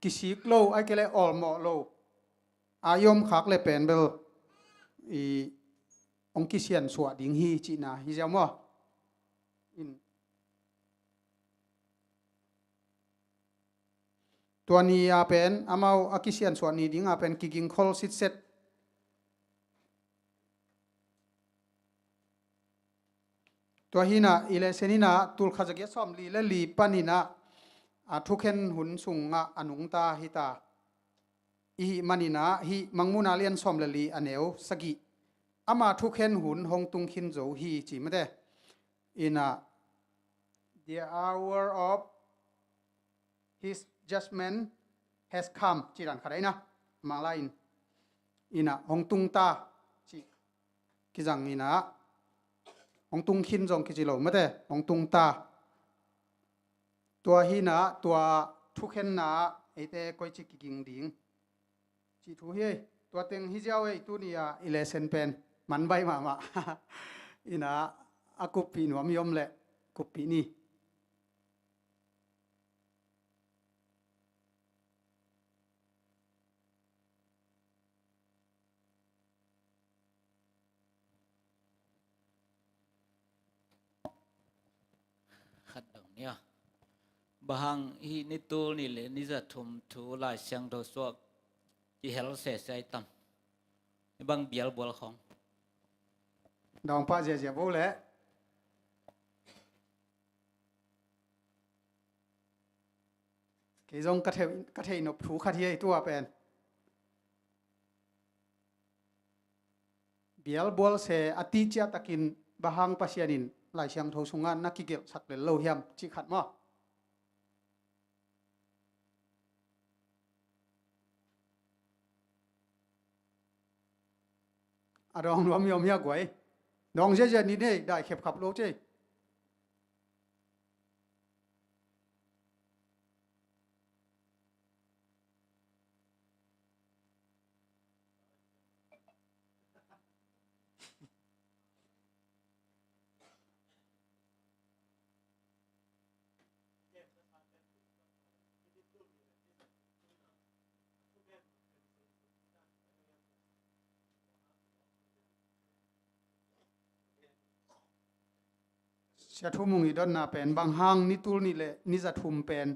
kisik lo ai kei leh awlmawh lo a i om khak le pen bel i hong kisiansuah ding hi cihna hi ziau maw? In tua ni a pen amau a kisiansuah ni dinga pen kigingkhol sitset. Tua hi na i lesson hi na tulkhat zagiat sawm li le li panin ah a thukhen hun sungah a nungta hi ta. I hih manin ah hih Mangmuhna lian sawm le li a neu sagih, ama thukhen hun hong tung khin zo hi ci mate. In ah the hour of his judgment has come ci dan khat a hi na, Manglai in, in ah hong tung ta ci kizang in ah hong tung khin zong kici lo mate, hong tung ta. Tua hi na tua thukhenna eite koici kiging ding cih thu hi. Tua teng hi ziau ei, tuni a i lesson pen manbai mahmah. In ah a kuppih nuam i om leh kuppih ni. Khat dong nia. Bang hang hih ni tul nih le ni za thum thu Lai Siangtho suak i hel sese ai tam? Hih bang bialbual khong. Dawng pah ziahziah bo leh. Kei zong ka thei, ka thei nop thu khat hi ei tua pen. Bialbual se a tihciah takin bang hang Pasian in Lai Siangtho sungah na kigelhsak lel lo hiam cih khat maw? A dawng nuam i om hia guai? Dawng ziahziah ni nei, dai khepkhap lo cei. Sia Thu Mung i dotna pen bang hang ni tul nih le ni za thum pen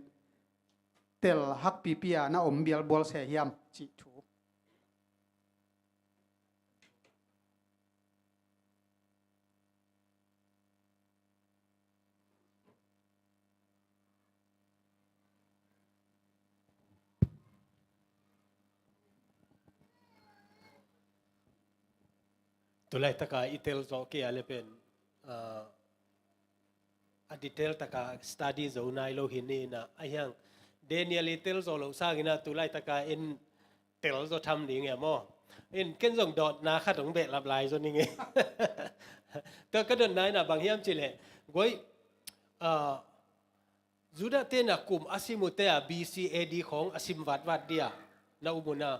tel hakpipi a na om bialbual se hiam cih thu. Tulai taka i tel zawh kei a le pen, ah, a detail taka study zo nai lo hi ni na, a hiang Daniel i tel zawh loh sangin a tulai taka in tel zaw tham ding e maw? In ken zong dotna khat hong behlap lai zaw ning e. Tua ka dotna in a bang hiam cih leh, guai, ah, Judah te na kum a sim uh te a B C A D khong a sim vatvat dia na um uh na.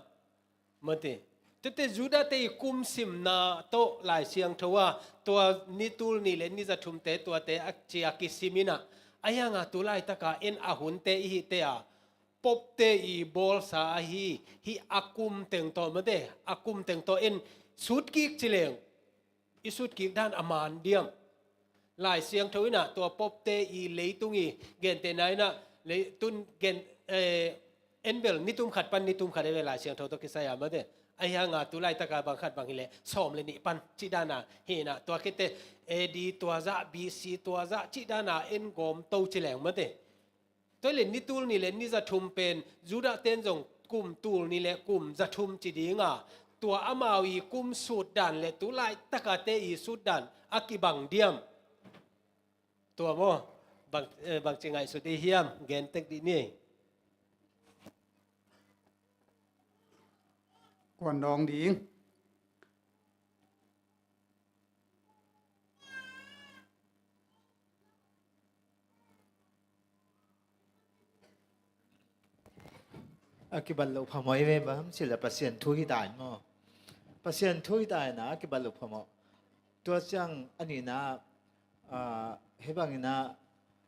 Mate. Tete Judah te i kum simna tawh Lai Siangtho a tua ni tul nih le ni za thum te tuate a cia kisim in a, a hiang a tulai taka in a hun te i hih te a Pope te i bawlsa ahi, hih a kum teng tawh mate, a kum teng tawh in sutkik ci leng i sutkik dan a man diam? Lai Siangtho in ah tua Pope-te i leitung i gentehna in ah, leitun gen, eh, en bel ni tumkhat pan ni tumkhat e ve, Lai Siangtho tawh kisai a mate. Ahi hang a tu laitaka bang khat bang hileh sawm le nih pan cih dan a hi in ah, tua khit teh A D tua zah, B C tua zah cih dan a en gawm to ci leng mate. Tua hi leh ni tul nih le ni za thum pen Judah-ten zong kum tul nih le kum za thum ci ding a, tua amau i kum sut dan le tu laitaka te i sut dan a kibang diam? Tua maw, bang, eh, bangci ngaihsut i hiam, gen tek dih ni. Kuan dawng ding. A kibat loh phamawh i ve bang, cih leh Pasian thu hi ta in maw. Pasian thu hi ta in a kibat loh phamawh. Tua ciang a nihna, ah, hih bangin ah,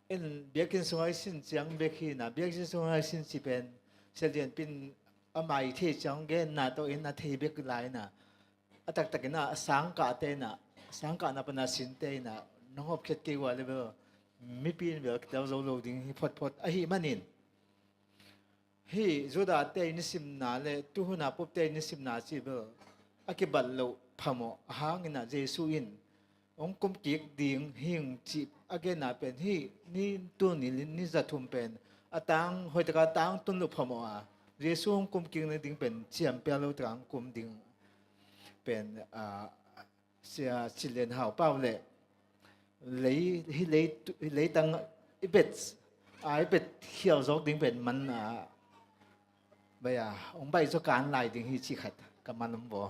en biakinn sungah i sin ciang bek hi in ah, biakinn sungah i sin ci pen, Sia Lian Pin a mai thei ciang genna tawh in a thei bek lai in ah, a taktak in ah, a sangkahte in ah, a sangkahna pan a sinte in ah, nong hopkhiat kei ua leh bel, mipi in bel kitel zo lo ding hi photphot ahih manin. Hih Judah-te i nisimna le tuhuna Pope-te i nisimna cih bel a kibat loh phamawh a hang in ah Jesu in hong kumkik ding hing cih a genna pen hih ni tul nih le ni za thum pen a tang, hoihtaka tang tun loh phamawh a, Jesu hong kumkik nading pen ciam pia lo taka hong kum ding pen, ah, Sia Cin Lian Hau Pau le lei, hih lei, hih leitang i bet, a, i bet khial zawk ding pen man a, bai a, hong bai zaw kan lai ding hi cih khat ka man om vaw.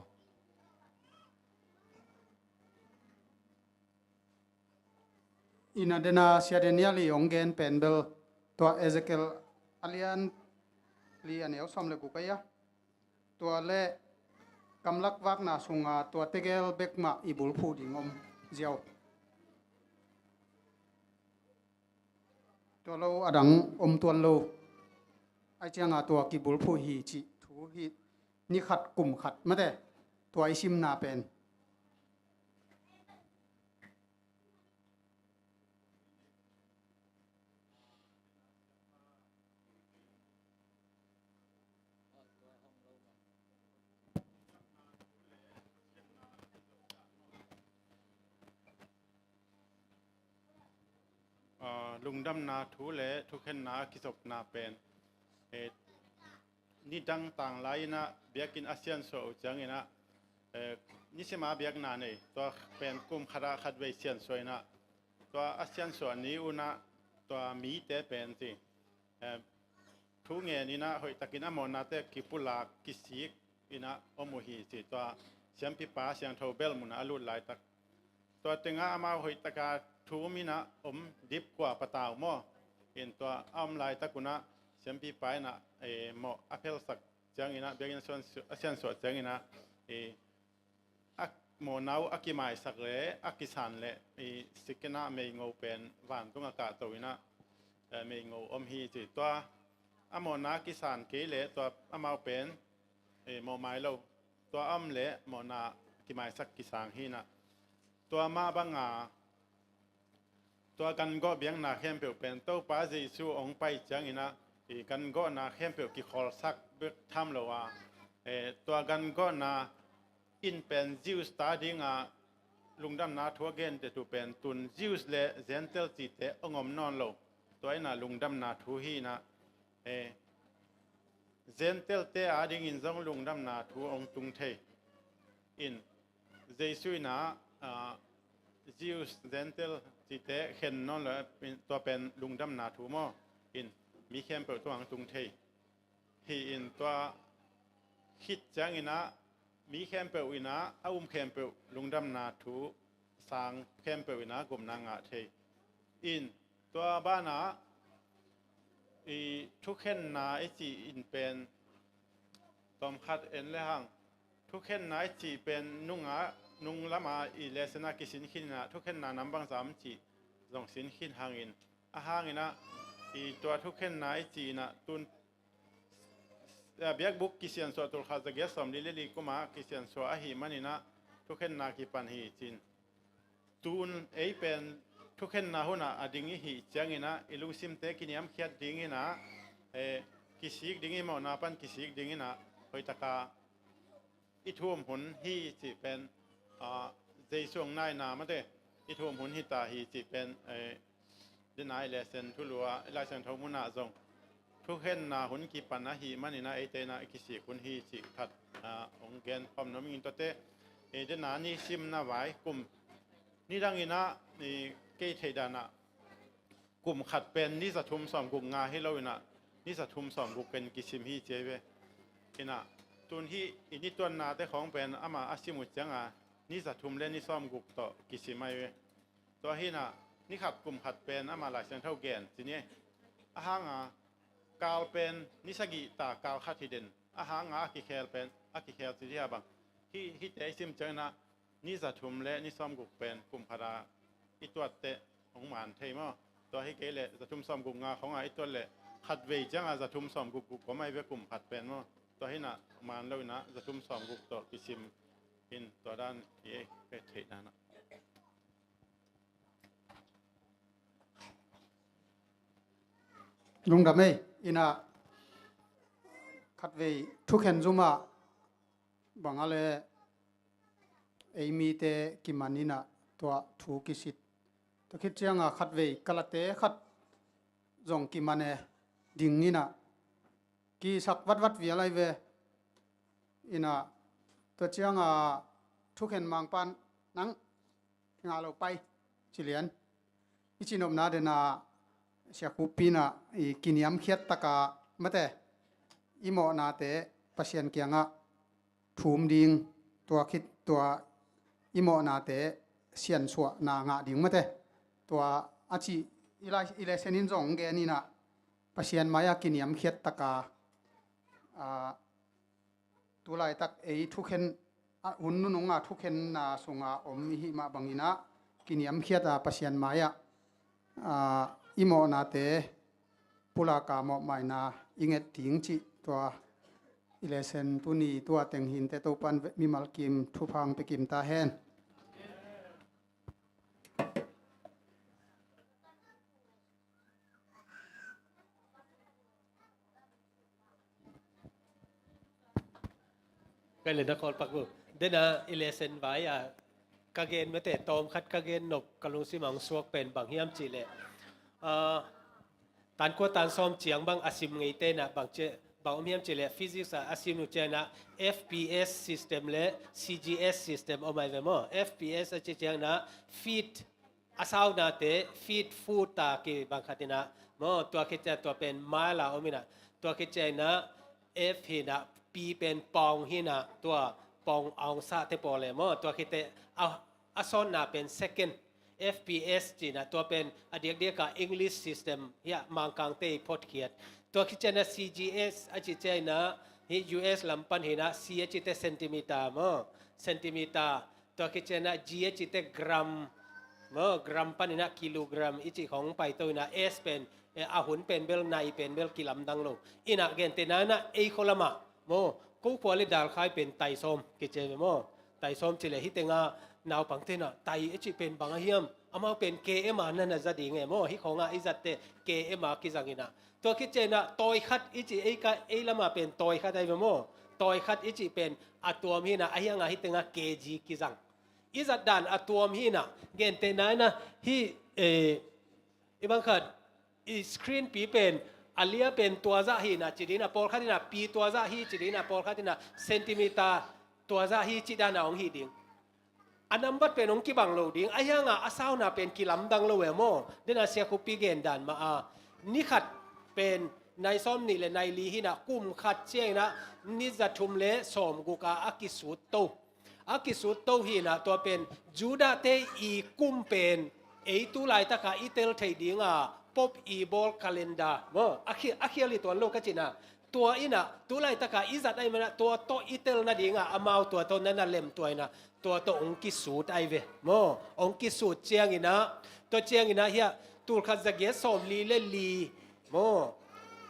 Ina dena Sia Daniel i hong gen pen bel tua Ezekiel a lian li a neu sawm le guk a ia. Tua le gamlak vakna sunga tua tegel bek mah i bulphuh ding om ziau. Tua lo a dang om tuan lo. Ai cianga tua kibulphuh hi cih thu hi, ni khat kum khat mate tua i simna pen. Aa, lungdamna thu le thukhenna a kizopna pen, eh, nidang tanglai inah biakinn a siansuah uh cianginah, eh, nisima biakna nei, tua pen kum khatah khatvei siansuah inah, tua a siansuah ni unah tua mite pen ci, eh, thu ngen inah hoihtakin a mawhnate kipulak kisik inah om uh hi ci. Tua siampipa siangtho bel munah a lut laitak, tua tengah amau hoihtaka thu um inah om dipkua patau maw? In tua a om laitak unah siampipa inah, eh, mawh a phelsak cianginah, biakinn a siansuah cianginah, eh, a mawhna uh a kimaisak le a kisan le, eh, sikinah meingo pen vantung a kahto inah, eh, meingo om hi ci. Tua a mawhna a kisan kei le tua amau pen, eh, mawhmai lo, tua a om le mawhna kimaisak kisang hi inah. Tua mah banga tua gangawh biakna khempeuh pen Topa Jesu hong pai cianginah, i gangawhna khempeuh kikholsak bek tham lo a, eh, tua gangawhna in pen Jews ta dinga lungdamna thu a genteh uh pen tun Jews le Gentile cite hong om nawn lo. Tua inah lungdamna thu hi inah, eh, Gentile-te adingin zong lungdamna thu hong tung thei. In Jesu inah, ah, Jews, Gentile cite khen nawn lo, tua pen lungdamna thu maw? In mi khempeuh tungah hong tung thei. Hi in tua khit cianginah mi khempeuh inah a um khempeuh lungdamna thu sang khempeuh inah gupna ngah thei. In tua banah i thukhenna i cih in pen tawmkhat en le hang, thukhenna i cih pen nungah, nung lama i lesson ah kisin khin inah thukhenna nam bangzah om cih zong sin khin hangin, a hanginah i tua thukhenna i cih inah tun, eh, biakbuk kisiansuah tulkhat zagiat sawmli le li kumah kisiansuah ahih maninah thukhenna kipan hi cin. Tun ei pen thukhenna hunah a ding i hih cianginah i lungsimte kiniamkhiat dinginah, eh, kisik ding, i mawhna pan kisik dinginah hoihtaka i thum hun hi cih pen, ah, Jesu hong naina mate, i thum hun hita hi cih pen, eh, dena i lesson thulu ah, i Lai Siangtho munah zong thukhenna hun kipan ahih maninah eite inah i kisik hun hi cih khat, ah, hong gen khawm nuam ing. Tuate, eh, dena ni simna vai kum nidanginah, eh, kei theih danah kum khat pen ni za thum sawm guk nga hi loinah ni za thum sawm guk pen kisim hi ci hi ve. Inah tun hih i ni tuannate khawng pen amah a sim uh cianga ni za thum le ni sawm guk tawh kisim ahi ve. Tua hinah ni khat kum khat pen amah Lai Siangtho gen ci ni. Ahanga kal pen ni sagih ta kal khat hi den, ahanga a kikhel pen, a kikhel ci hi a bang. Hih, hihte i sim cianginah ni za thum le ni sawm guk pen kum khata i tuatteh hong man thei maw? Tua hi kei leh za thum sawm guk nga khawngah i tuat leh khatvei ciangah za thum sawm guk guk om ahi ve kum khat pen maw? Tua hinah man loinah za thum sawm guk tawh kisim in tua dan i ei pek theih danah. Lungdam ei, inah khatvei thukhen zumah bangah le ei mite kiman inah tua thu kisit. Tua khit cianga khatvei kalate khat zong kiman e ding inah kisak vatvat vial ahi ve. Inah tua cianga thukhen mangpan nang ngah lo pai ci lian. I cinopna dena siakhupi inah i kiniamkhiat taka mate i mawhnate Pasian kiangah thum ding, tua khit tua i mawhnate siansuahna ngah ding mate. Tua a cih i lai, i lesson in zong gen inah Pasian mai-ah kiniamkhiat taka, ah, tulaitak ei thukhen, a, hun nununga thukhenna sunga om i hih mah banginah kiniamkhiat a Pasian mai-ah, a, i mawhnate pulaka mawhmaina i nget ding cih tua i lesson tuni tua teng hinte Topan mimal kim thupha hong pia kim ta hen. Ka le na kawl pak uh. Dena i lesson vai-a ka gen mate tawm khat ka gen nop ka lungsim a hong suak pen bang hiam cihleh, ah, tan kua tan sawm ciang bang a sim ngeite inah bang cia, bang om hiam cihleh physics ah a sim uh cianginah F P S system le C G S system om ahi ve maw? F P S a ci cianginah feet, a saunate feet, foot ta kibang khat inah maw? Tua khit ciang tua pen mile a om inah, tua khit ciang inah F hinah, P pen pound hinah, tua pound a hong sahte pawl e maw? Tua khitte a, a sawnna pen second, F P S cinah, tua pen a diakdiaka English system hiah Mangkangte i photkhiat. Tua khit cianginah C G S a ci cianginah hih U S lam pan hinah, C a cite centimeter maw? Centimeter. Tua khit cianginah G a cite gram maw? Gram paninah kilogram i cih khawng paito inah, S pen, eh, a hun pen bel, nai pen bel kilamdang lo. Inah gentehna inah ei khua lamah maw, ko khua le Dalkhai pen taisawm kici ve maw? Taisawm cileh hih tenga naupangte inah tai a cih pen bang a hiam? Amau pen K M a na na za ding e maw? Hih khawngah i zatte K M a kizang inah. Tua khit cianginah tawi khat i cih, ei ka, ei lamah pen tawi khat ahi ve maw? Tawi khat i cih pen a tuam hinah, a hiangah hih tengah K G kizang. I zat dan a tuam hinah, gentehna inah hih, eh, i bang khat i screen pi pen a lia pen tua zah hinah ci dinah, pawlkhat inah pi tua zah hi ci dinah, pawlkhat inah centimeter tua zah hi ci dana hong hi ding. A nambat pen hong kibang lo ding, a hiangah a sauna pen kilamdang lo e maw? Dena siakhupi gen dan mah a, ni khat pen nai sawm nih le nai li hinah, kum khat cianginah ni za thum le sawm guka a kisut to. A kisut to hinah, tua pen Judahte i kum pen ei tu laitaka i tel thei dinga Pope i bawl calendar maw? A khi-, a khial hi tuan lo ka cinah. Tua inah, tu laitaka i zat ahi manah, tua tawh i tel nadinga, amau tua tawh na na lem tua inah, tua tawh hong kisut ahi ve maw? Hong kisut cianginah, tua cianginah hiah, tulkhat zagiat sawm li le li maw?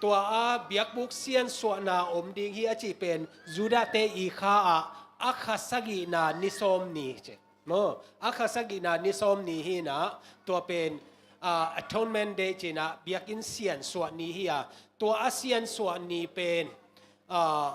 Tua a biakbuk siansuahna om ding hi a cih pen, Judahte i kha ah, a kha sagihna ni sawm ni ci. Maw, a kha sagihna ni sawm ni hi-in ah, tua pen, ah, Atonement Day ci-in ah, biakinn siansuah ni hi a, tua a siansuah ni pen, ah,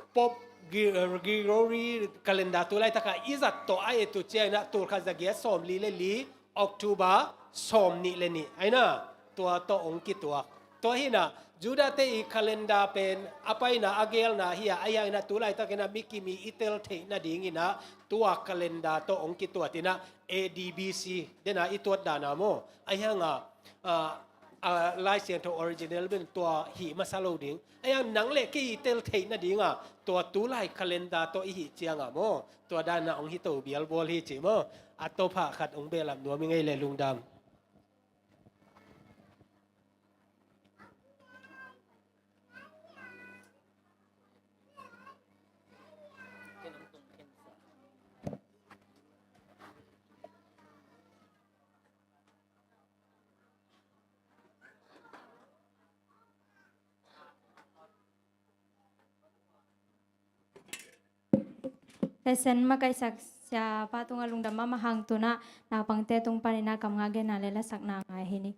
Pope Gre-, Gregory calendar tu laitak a i zat tawh a et uh ciangin ah, tul khat za giat sawm li le li, October sawm nih le nih, ahi na, tua tawh hong kituak. Tua hi-in ah, Judah-te i calendar pen a paina a geelna hi a, ahi hangin ah tu laitakin ah mi kim i tel theih nadingin ah, tua calendar tawh hong kituat in ah, A D B C, den a i tuat dan a maw. Ahi hang a, ah, ah, Lai Siangtho original pen tua hi masa lo ding. Ahi hang nang le kei i tel theih nading a, tua tu lai calendar tawh i hih ciang a maw, tua dan a hong hi to bialbual hi ci maw. A topa khat hong behlap nuam ing ei le, lungdam. Lesson makaihsak siapa tungah lungdam mahmah hang, tu-in ah naupangte tung panin ah kam nga genna le lasakna ngai hi ni.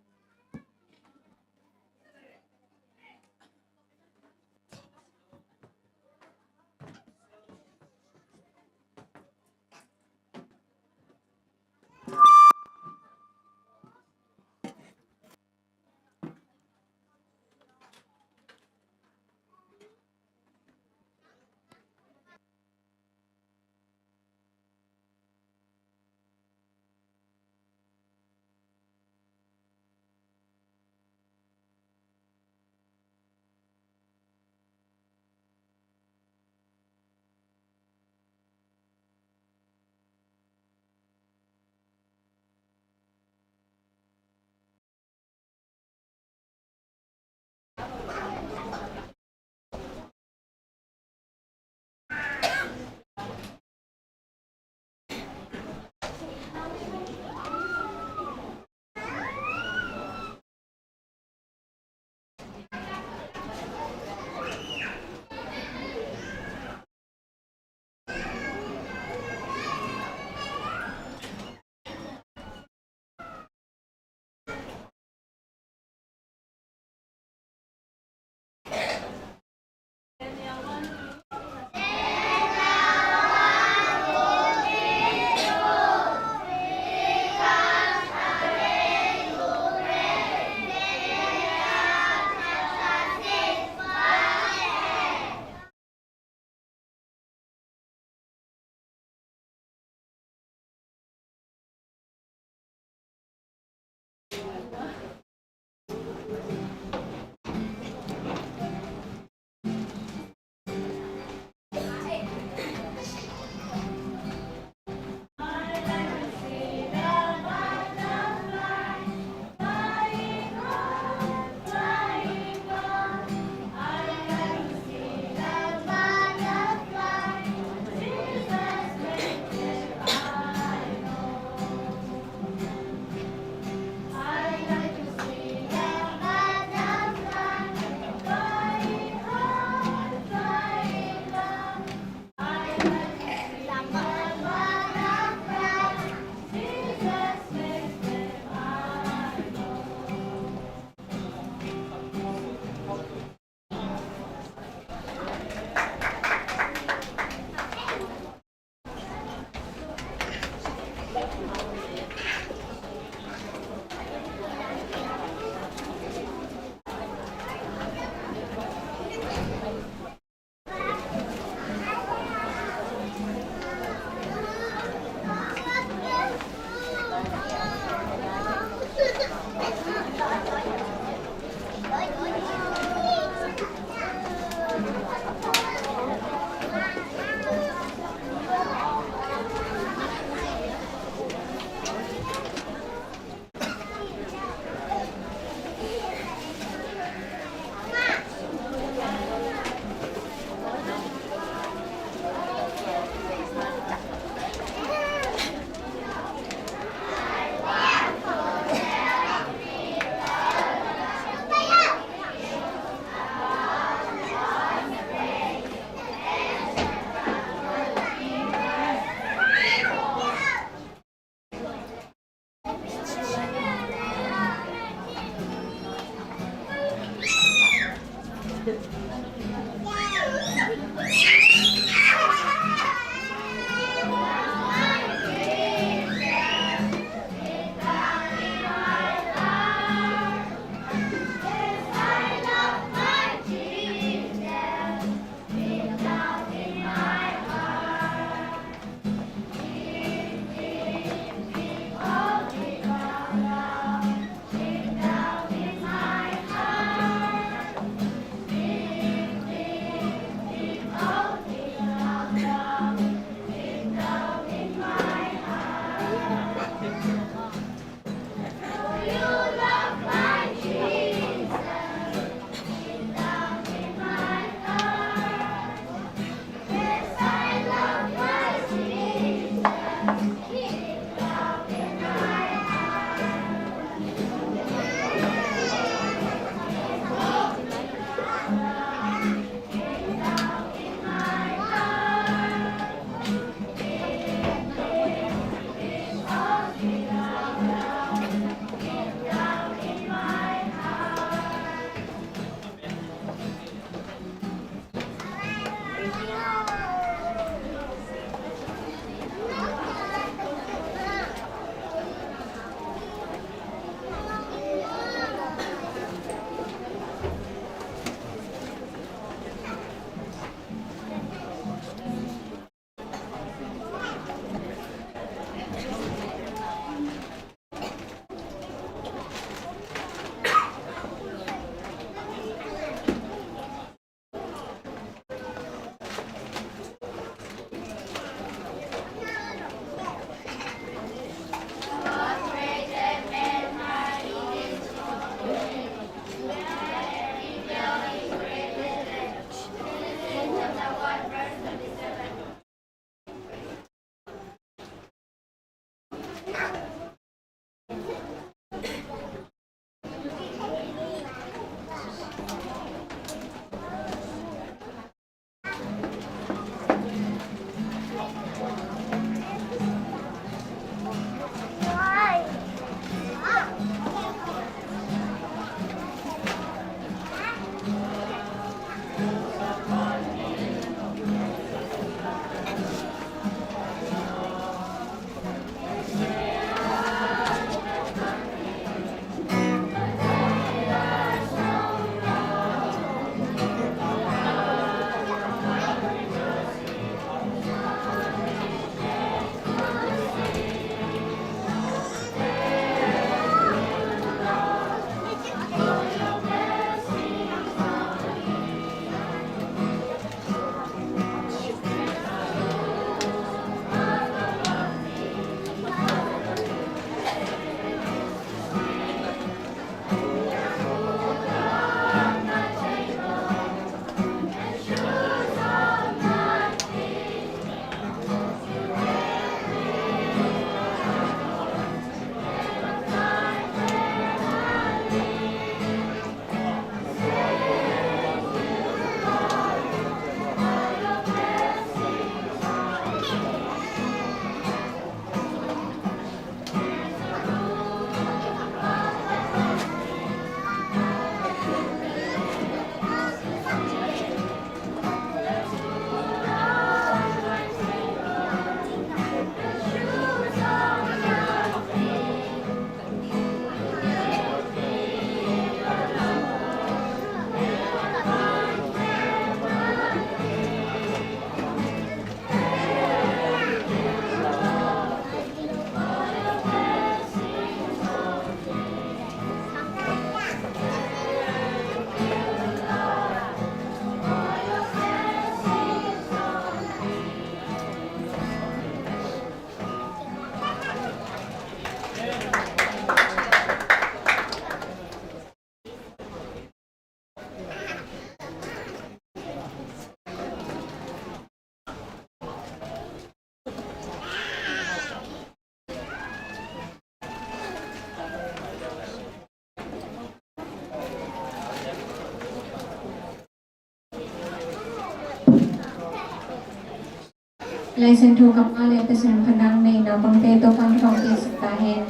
Laisiangtho kammal le Pasian phatna nei naupangte Topa'n thupha piaksak ta hen.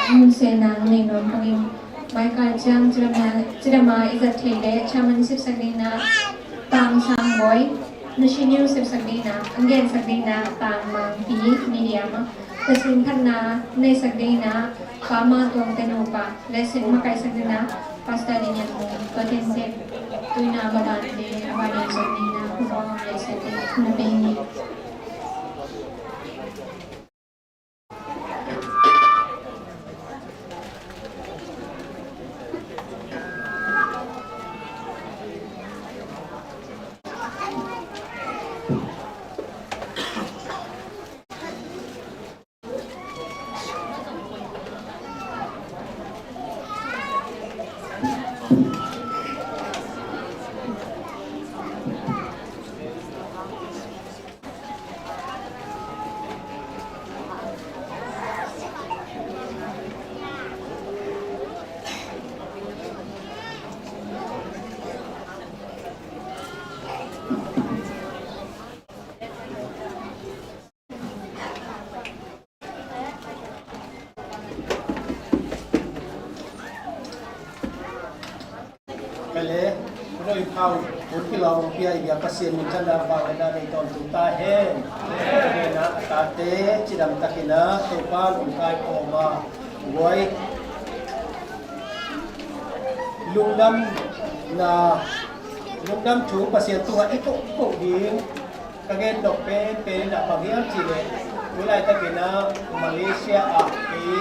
Hun sehna nei nuam pangin Michael Chiang, cidam a, cidam a i zat thei le chairman sepsak dingin ah Tang Sang Bawi, machine sepsak dingin ah, a gensak dingin ah Tang Mang Pi, medium ah Pasian phatna neisak dingin ah Pa Ma Tuang te nupa, le sin makaihsak dingin ah Pastor Daniel Mung, tua teng teh tu-in ah Baban te a ban in zong dingin ah Pu Bawng le sin te na pe hi. Ka le, Pu Doi Phau, hun kilawm pia i bia Pasian min thanna vangliatna nei tawntung ta hen. Ka le na a tate cidam takin ah Topa'n hong kai khawm a, guai lungdamna, lungdam thu Pasian tungah i koh, i koh ding ka gen dok penpen in ah bang hiam cih leh, tu laitakin ah Malaysia ah ei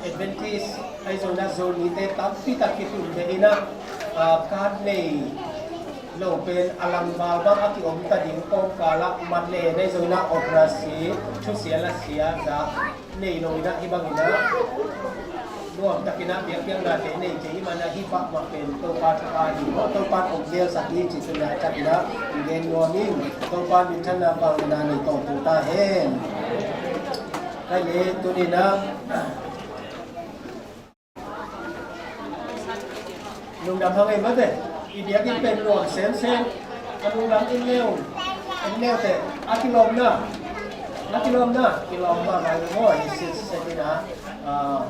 Adventist ahi zongin ah Zomite tampi tak kitum ve in ah, ah, card nei lo pen a langval bang a ki-om ta ding kawmkal ah mat le nei zongin ah operasi thusia lasia za nei lo in ah hih bangin ah nuam takin ah biakpiaknate nei kei hih man ah hih pah mah pen Topa thupha hi maw, Topa hong gelsak hi cih tuni-in ah takin ah gen nuam ing. Topa min thanna vangliatna nei tawntung ta hen. Ka le tuni-in ah lungdam hang ei mate. I biakinn pen nuam semsem. A lungdam in leu, in leu teh a kilawmna, a kilawmna, kilawm mahmah hi maw. I sit set in ah, ah,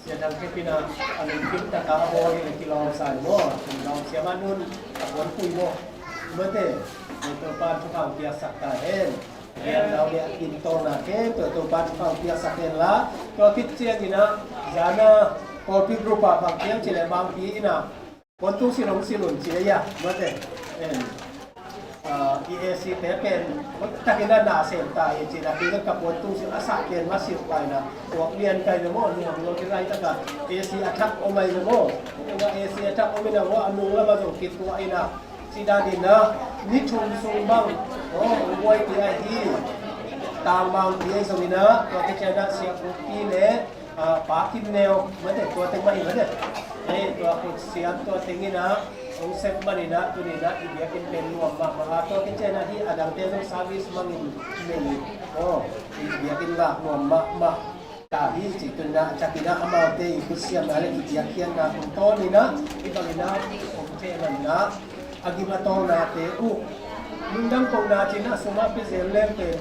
Sia Thang Thep in ah a lungkim tak a a bawl in a kilawm sa hi maw. Kilawm sia mah nun a puanpui maw. Mate, Topa thupha piaksak ta hen. Gen nau le a gingtawna khempeuh Topa thupha piaksak hen la. Tua khit ciangin ah zan a pawlpi group ah bang piang cih leh Mangpi in ah puantung silh hong silh un ci a, mate. Em, ah, i A C te pen takin ah na sem ta hi ci a, pi ka puantung silh a sah pen mah silh pai na. Tuak lian kai na maw, nuam lo ki lai taka A C a thak om ai na maw. A C a thak om ai na maw, a nung lam ah zong kituak in ah. Ci dan in ah, ni thum sung bang, oh, buai pi ahi, Tang Mang Pi ahi zongin ah, tua khit ciang ah Sia Khup Pi le, ah, Pa Kim Neu, mate, tua teng mah hi mate. Eh, tua Khut Siam tua teng in ah, hong sep man in ah, tuni in ah, i biakinn pen nuam mahmah a, tua khit ciang ah hih a dangte zong service mangin nei, oh, i biakinn lak nuam mahmah ta hi cih tuni in ah, a takin ah amaute i khutsiamna le i biakpiakna tungtawn in ah, hih bangin ah om thei man in ah, a gim a tawlnate uh lungdam kohna ci in ah sum a pia zel leng pen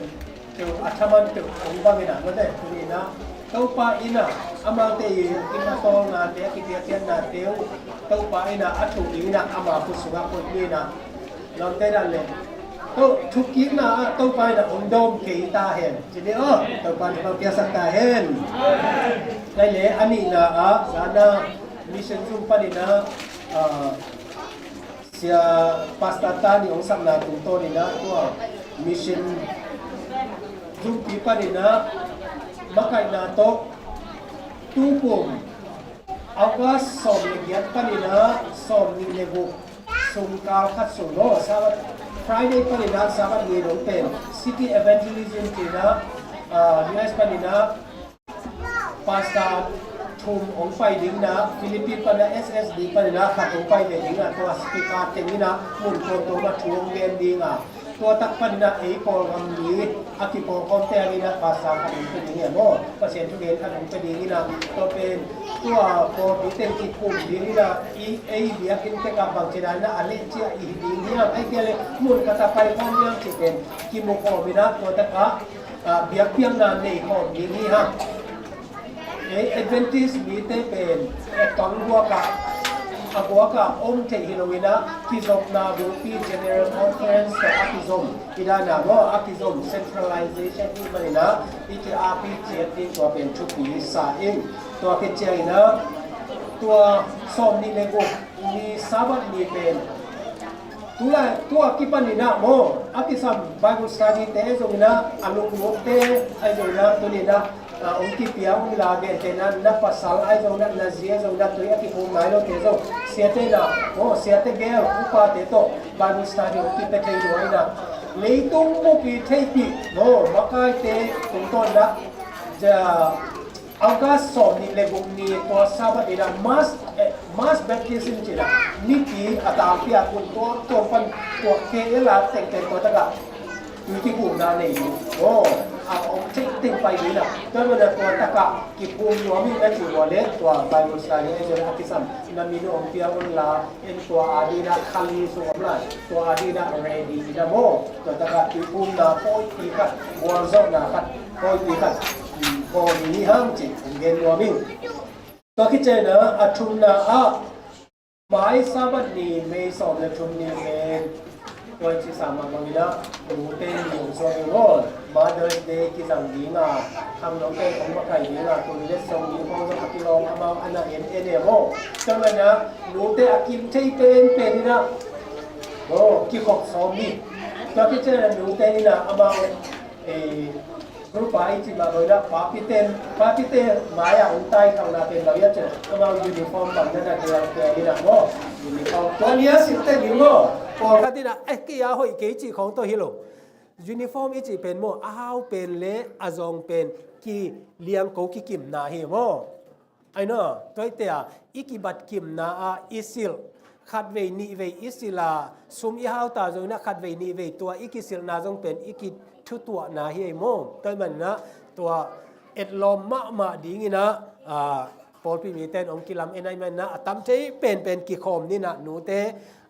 peuh a thaman peuh kong bang in ah, mate, tuni in ah Topa in ah amaute i gim a tawlnate, a kipiakpiaknate uh Topa in ah a thuh ding in ah ama khut sungah koih ni in ah, lawmte dan le, to, thukikna ah Topa in ah hong dawm kei ta hen. Ci ni aw, Topa in thupha piaksak ta hen. Lai le, a nihna ah, zan a mission zum panin ah, ah, Sia Pastor Tani hong sakna tungtawn in ah, tua mission zumpi panin ah, makaihna tawh, tu kum August sawm le giat panin ah sawm nih le guk sung kal khat sung maw, Sabbath, Friday panin ah Sabbath ni dong pen City Evangelism ci in ah, ah, U S panin ah pastor thum hong pai ding in ah, Philippines panin ah S S D panin ah khat hong pai ve ding ah, tua speaker teng in ah mun tuamtuam ah thu hong gen ding a, tua tak panin ah ei Kawlgam mi a kipawlkhawmte ading in ah pastor khat hong pia ding hi maw, Pasian thugen khat hong pia ding in ah, tua pen tua pawlpi teng kikum ding in ah, i ei biakinn tek ah bangci dan in ah a lehcia i hi ding hiam, ahih kei leh mun khat ah paikhawm hiam cih pen kimu khawm in ah tua takah, ah, biakpiakna nei khawm ding hi hang. Ei Adventist mite pen a tang guakah, a guakah om theih hi lo in ah, kizopna bulpi General Conference tawh a kizom hi dan a maw, a kizom centralization hi man in ah, i ki-api ciat ding tua pen thupi sa ing. Tua khit ciangin ah tua sawmnih le guk ni Sabbath ni pen tu lai, tua kipan in ah maw, a kisam Bible study te zong in ah, a lunglut te zong in ah, tuni in ah, ah, hong kipia hong la gen te in ah, na pasal zong in ah, na zi zong in ah, tui a kiphum nai lo te zong, siate in ah maw, siate gel upa te tawh Bible study hong kipia thei lo in ah, leitung bupi theihpih maw, makai te tungtawn in ah, ja, August sawmnih le guk ni tua Sabbath in ah mass, eh, mass baptism ci in ah, mipi a tangpi a kun tua, tua pan tua K L a tengteng tua takah tui kiphumna nei ding. Oh, a om tengteng pai ding in ah. Tua man ah tua takah kiphum nuam ing na ci ua leh tua Bible study a zong a kisam na min hong pia un la, en tua a ding in ah khali sung om lai, tua a ding in ah ready in ah maw. Tua takah tuiphumna pawipi khat, gualzawhna khat, pawipi khat, um, bawl ding hi hang ci, hong gen nuam ing. Tua khit ciangin ah, a thumna ah, mai Sabbath ni, May sawm le thum ni pen, tua i cih sa mah bangin ah, nute ni hong suak ding maw, Mother's Day kizang ding a, khangnote hong makaih ding a, tuni le sawm ni hong zong a kilawm amau a na en en e maw. Tua man ah, nute a kim thei penpen in ah, maw, kikhop sawm ni. Tua khit ciangin ah nute in ah amau, eh, group a i cih mah bangin ah papite, papite mai-ah hong taikhakna pen bang hiam cih leh amau uniform bang na na tel tel in ah maw. Uniform tua ni a silhte ding maw. Pawlkhat in ah, eh, kei a hoih kei cih khawng tawh hi lo. Uniform i cih pen maw, a hau pen le a zawng pen kiliangko kikimna hi maw. Ai no, tua hi te a, i kibat kimna ah i silh, khatvei nihvei i silh a, sum i hau ta zongin ah khatvei nihvei tua i kisilhna zong pen i kithutuahna hi ei maw. Tua hi manin ah tua etlawm mahmah dingin ah, ah, pawlpi mite in hong kilamen ahih manin ah a tam thei penpen kikhawm ni in ah nute,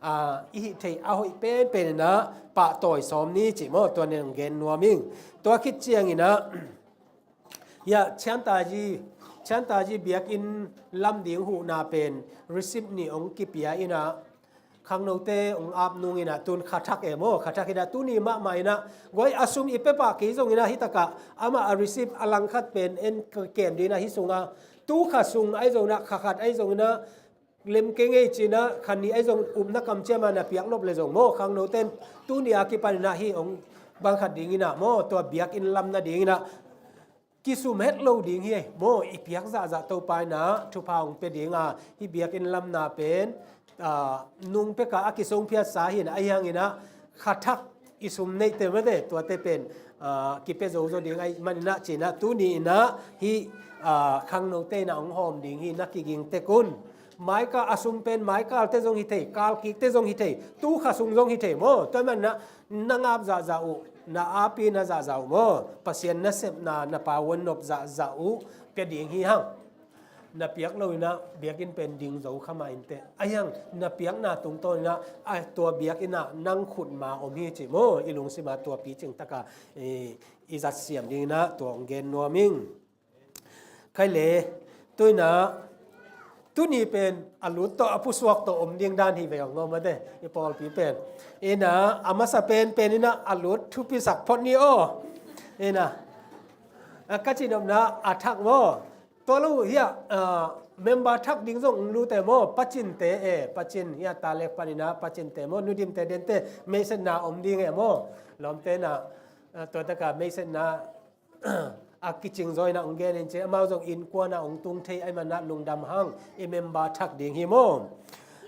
ah, i hih theih a hoih penpen in ah pahtawi sawm ni cih maw, tua nen hong gen nuam ing. Tua khit ciangin ah, ya, Chiantaji, Chiantaji biakinn lam ding huhna pen receipt nih hong kipia in ah, khangnote hong ap nung in ah, tun kha thak e maw, kha thak in ah, tuni mahmah in ah, guai a sum i pia pah kei zongin ah, hi takah amah a receipt a langkhat pen en kem ding in ah, hih sungah, tu kha sung ahi zongin ah, kha khat ahi zongin ah, lem kei ngei ci in ah, kha nih ahi zong upna kamciam ah na piak nop le zong maw, khangnote in tuni a kipan in ah hih hong bang khat ding in ah maw, tua biakinn lam nading in ah kisum het lo ding hi ei maw, i piak zahzah Topa in ah thupha hong pia ding a, hih biakinn lamna pen, ah, nung pek a a kisongphiatsa hi in ah, ahi hangin ah kha thak i sum neihte mate, tuate pen, ah, kipia zozo ding ahih manin ah ci in ah, tuni in ah hih, ah, khangnote in ah hong hawm ding hi na kiging tek un. Maikal a sum pen maikalte zong hi thei, kalkikte zong hi thei, tu kha sung zong hi thei maw. Tua hi manin ah na ngap zahzah uh, na api na zahzah uh maw, Pasian nasepna na pawan nop zahzah uh pia ding hi hang. Na piak lo in ah biakinn pen ding zo kha mah inteh. Ahi hang na piakna tungtawn in ah, a, tua biakinn ah nang khutma om hi cih maw, i lungsim ah tua picing tak a, i, i zatsiam ding in ah tua hong gen nuam ing. Khai le, tu in ah, tuni pen a lut tawh a pusuak tawh om ding dan hi ve hong om a de, i pawlpi pen. In ah, a masa penpen in ah a lut thupisak phot ni aw. In ah, a, ka cih nopna a thak maw. Tua lo hi a, a, member thak ding zong hong lut e maw, pacinte e, pacin hi a, talek pan in ah pacinte maw, nudimte dente, meisetna om ding e maw. Lawmte in ah, a, tua tak a meisetna a kicing zaw in ah hong gen in ci, amau zong innkuan ah hong tung thei ahih manin ah lungdam hang, i member thak ding hi maw.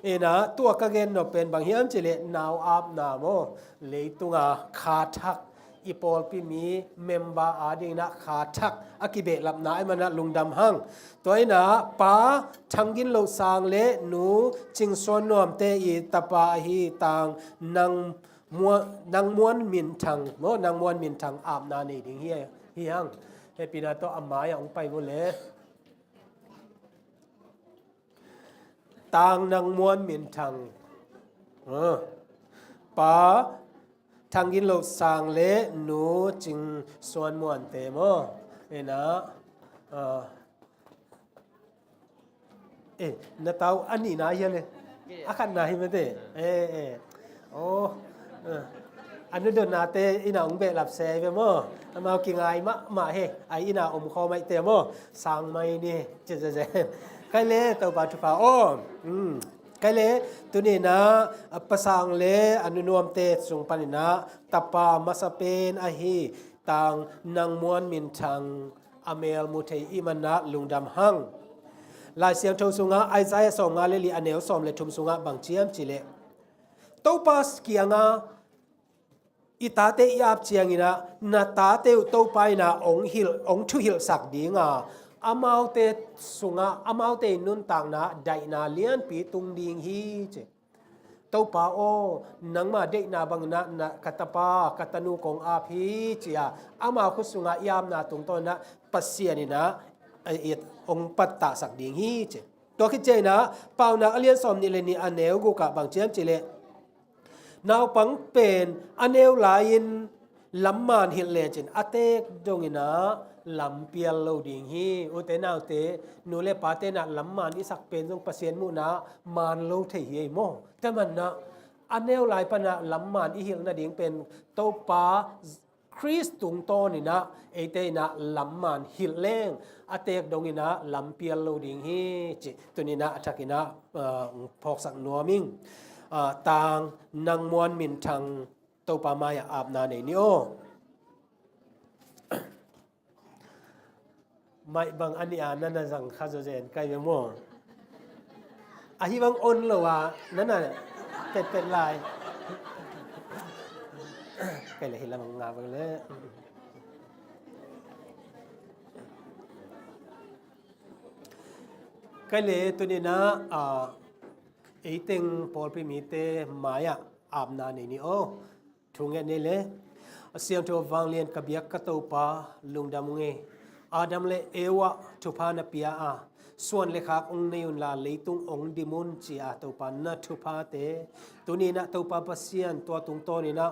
In ah tua ka gen nop pen bang hiam cih leh nau apna maw, leitung a kha thak, i pawlpi mi member a ding in ah kha thak a kibehlapna ahih manin ah lungdam hang. Tua in ah Pa Thang Gin Lo Sang le Nu Cing Suan Nuam te i tapa ahi Tang Nang Muan, Nang Muan Min Thang maw, Nang Muan Min Thang apna nei ding hi, hi hang. Hehpihna tawh a mai ah hong pai vo le. Tang Nang Muan Min Thang. Ah. Pa Thang Gin Lo Sang le Nu Cing Suan Muan te maw? Ina, ah, eh, na tau a nihna hi le. A khatna hi mate. Eh, eh. Oh, eh. A nu dotnate ina ong behlap se ve maw? Amau kingai mahmah he. Ai ina om khawm ai te maw? Sang mai ni. Ci, ci, ci. Kai le Topa thupha aw. Hmm. Kai le, tuni ina, a, Pa Sang le a nu Nuamte sung pan ina, tapa masa pen ahi Tang Nang Muan Min Thang a mel mu thei i hih man ina lungdam hang. Lai Siangtho sunga Isaiah sawmnga le li a neu sawm le thum sunga bang ci hiam cih leh, Topa kianga i tate i ap ciang ina, na tate uh Topa ina ong hilh, ong thuhilhsak ding a, amaute sunga, amaute nuntakna daihna lianpi tung ding hi ci. Topa aw, nangma deihna bang ina, na, ka tapa, ka tanu kong ap hi ci a, ama khut sunga i apna tungtawn ina Pasian ina, eh, it, ong pattahsak ding hi ci. Tua khit ciang ina, Paunak a lian sawmnih le nih a neu guk ah bang ci hiam cih leh, naupang pen a neu lai-in lamman hilh lecin a teek dong ina lam pial lo ding hi. Ute naute, nu le pate ina lamman i sak pen zong Pasian muhna man lo thei hi ei maw? Tua man ina, a neu lai pan ina lamman i hilh nading pen Topa Khrist tungtawn ina eite ina lamman hilh leng a teek dong ina lam pial lo ding hi ci. Tuni ina a thak ina, ah, phawksak nuam ing. Ah, Tang Nang Muan Min Thang Topa mai-ah apna nei ni aw. Maih bang a nih a na na zang kha zawzen kai ve maw? Ahi bang on lo a na na petpet lai. Kai le hi lam nga bang le. Kai le tuni ina, ah, ei teng pawlpi mite mai-ah apna nei ni aw. Thu ngen ni le. A siangtho vanglian ka biak ka Topa, lungdam ung e. Adam le Eva thupha na pia a, suan le khak ong nei unla leitung ong dim un ci a Topa na thuphate, tuni ina Topa Pasian tua tungtawn ina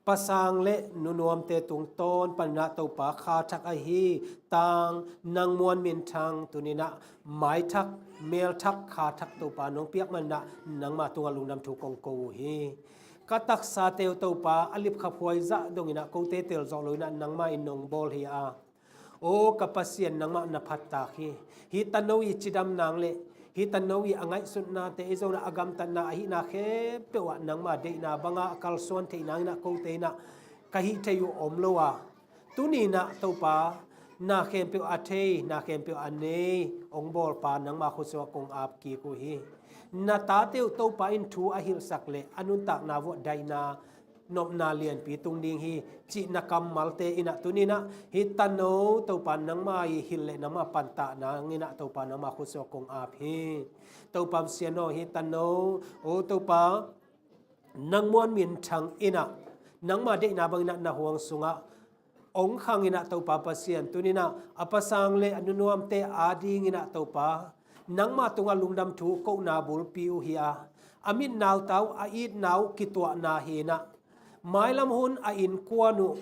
Pa Sang le Nu Nuamte tungtawn pan ina Topa kha thak ahi Tang Nang Muan Min Thang tuni ina mai thak, mel thak, kha thak Topa nong piak man ina nangma tunga lungdam thu kong ko uh hi. Ka taksate uh Topa a lipkhaphuai zah dong ina kote telzawh lo ina nangma in nong bawl hi a. Aw ka Pasian, nangmah na phattak hi. Hih tano i cidam nang le hih tano i a ngaihsutnate, ei zong ina a gamtatna ahihna khempeuh ah nangma deihna banga a kalsuan theih nang ina kote ina ka hih theih uh om lo a. Tuni ina Topa, na khempeuh a thei, na khempeuh a nei, ong bawlpa nangma khut sungah kong ap kik uh hi. Na tate uh Topa in thu a hilhsak le a nuntakna vuah daihna nopna lianpi tung ding hi cih na kammalte ina tuni ina hih tano Topa nangma i hilh le nangma pantah nang ina Topa nangma khut sungah kong ap hi. Topa Pasian aw, hih tano, aw Topa, Nang Muan Min Thang ina nangma deihna bang ina na huang sungah ong khang ina Topa Pasian, tuni ina a Pa Sang le a Nu Nuamte ading ina Topa nangma tunga lungdam thu kohna bulpi uh hi a, a mitna uh tau, a itna uh kituahna hi ina, mailam hun a innkuan uh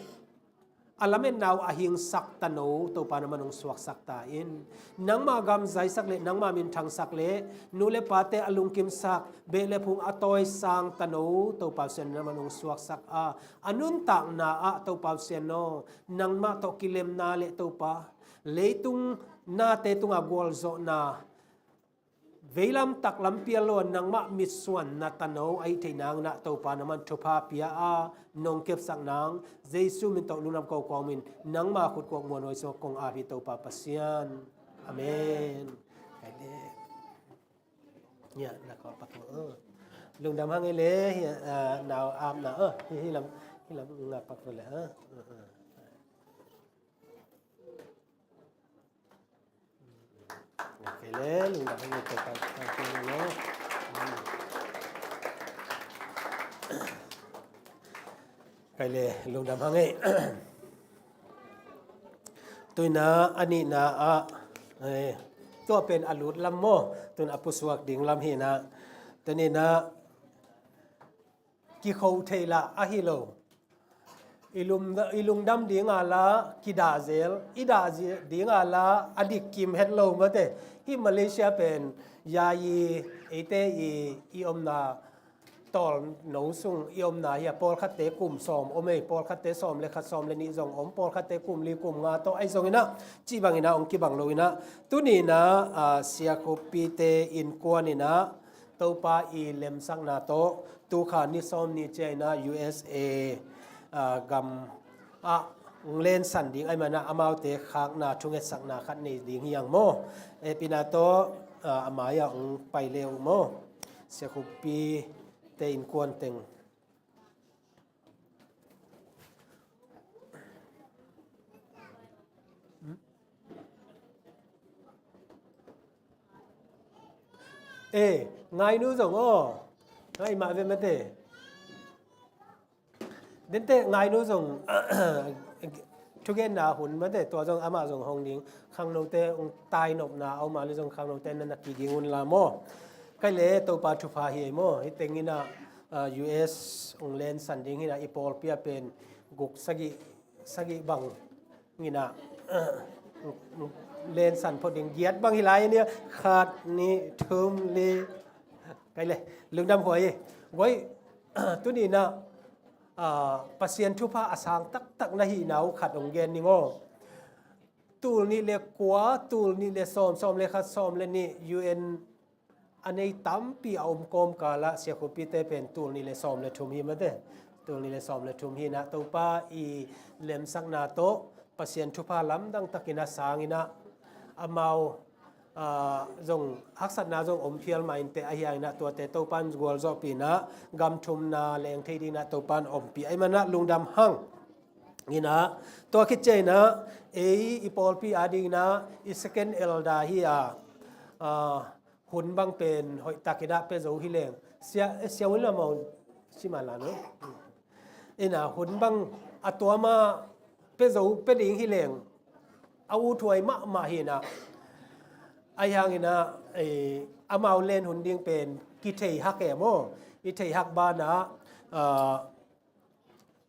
a lametna uh a hingsak tano Topa nangman ong suaksak ta in. Nangma gam zaisak le nangma minthangsak le nu le pate a lungkimsak, beh le phung a tawisang tano Topa Pasian nangman ong suaksak a, a nuntakna ah Topa Pasian aw, nangmah tawh kilemna le Topa leitung nate tunga gualzawhna, veilam taklam pial lo a nangmah mitsuan na tano ahih theih nang ina Topa nangman thupha pia a, nong kepsak nang Jesu min tawh lungdam ko kawmin nangma khut kuak muanhuai sungah kong ap hi Topa Pasian. Amen. Kai le. Hia, na kawlpak uh. Lungdam hang ei le, hia, ah, nau apna uh. Hih, hih lam, hih lam ngakpak uh le, ah. Uh, uh. Kai le, lungdam hang ei Topa, Topa, Topa, no. Hmm. Kai le, lungdam hang ei. Tu ina a nihna ah, eh, tua pen a lut lam maw, tu ina a pusuak ding lam hi ina. Tu ina kikho thei lah ahi lo. I lum, i lungdam ding a la kidah zel, i dah zi-, ding a la a dik kim het lo mate. Hih Malaysia pen, ya i, eite i, i omna tawl no sung i omna hi a, pawlkhatte kum sawm om ei, pawlkhatte sawm le khat sawm le nih zong om, pawlkhatte kum li kum nga tawh ahi zong inah, cih bang inah, ong kibang lo inah, tuni inah, ah, Sia Khup Pi te innkuan inah, Topa i lemsakna tawh, tukha ni sawm ni ciang inah U S A, ah, gam ah ong lensan ding ahih manah amaute khakna thungetsakna khat nei ding hi hang maw. Ep inah tawh, ah, a mai ah ong pai le uh maw. Sia Khup Pi te innkuan teng. Eh, Ngainu zong aw. Ngai mah ve mate. Dente Ngainu zong thugenna hun mate, tua zong amah zong hong ding, khangnote ong tainopna a om a le zong khangnote na na kiging un la maw. Kai le Topa thupha hi ei maw. Hih teng inah, ah, U S ong lensan ding hi inah, i pawlpi ah pen guk sagih, sagih bang inah, lensan phot ding, giat bang hi lai inah, khat, nih, thum, li. Kai le, lungdam huai hi. Guai, tuni inah, ah, Pasian thupha a sang taktak na hihna uh khat ong gen ning aw. Tul nih le kua, tul nih le sawm, sawm le khat, sawm le nih, U N a nei tampi a om kawmkal ah Sia Khup Pi te pen tul nih le sawm le thum hi mate. Tul nih le sawm le thum hi inah, Topa i lemsakna tawh Pasian thupha lamdang tak inah sang inah, amau, ah, zong haksatna zong om phial mah inteh, ahi hang inah tuate Topa in gualzawhpih inah, gam thumna leng thei ding inah Topa in ompih ahih manah lungdam hang. Inah, tua khit ciang inah, ei i pawlpi a ding inah, i second elder hi a, ah, hun bang pen hoih tak inah pia zo hi leng. Sia, eh, Sia Win Lam aw, si mah la no. Inah, hun bang a tuam ah pia zo, pia ding hi leng, a ut huai mahmah hi inah. Ahi hang inah, eh, amau len hun ding pen kithei hak e maw. I thei hak banah, ah,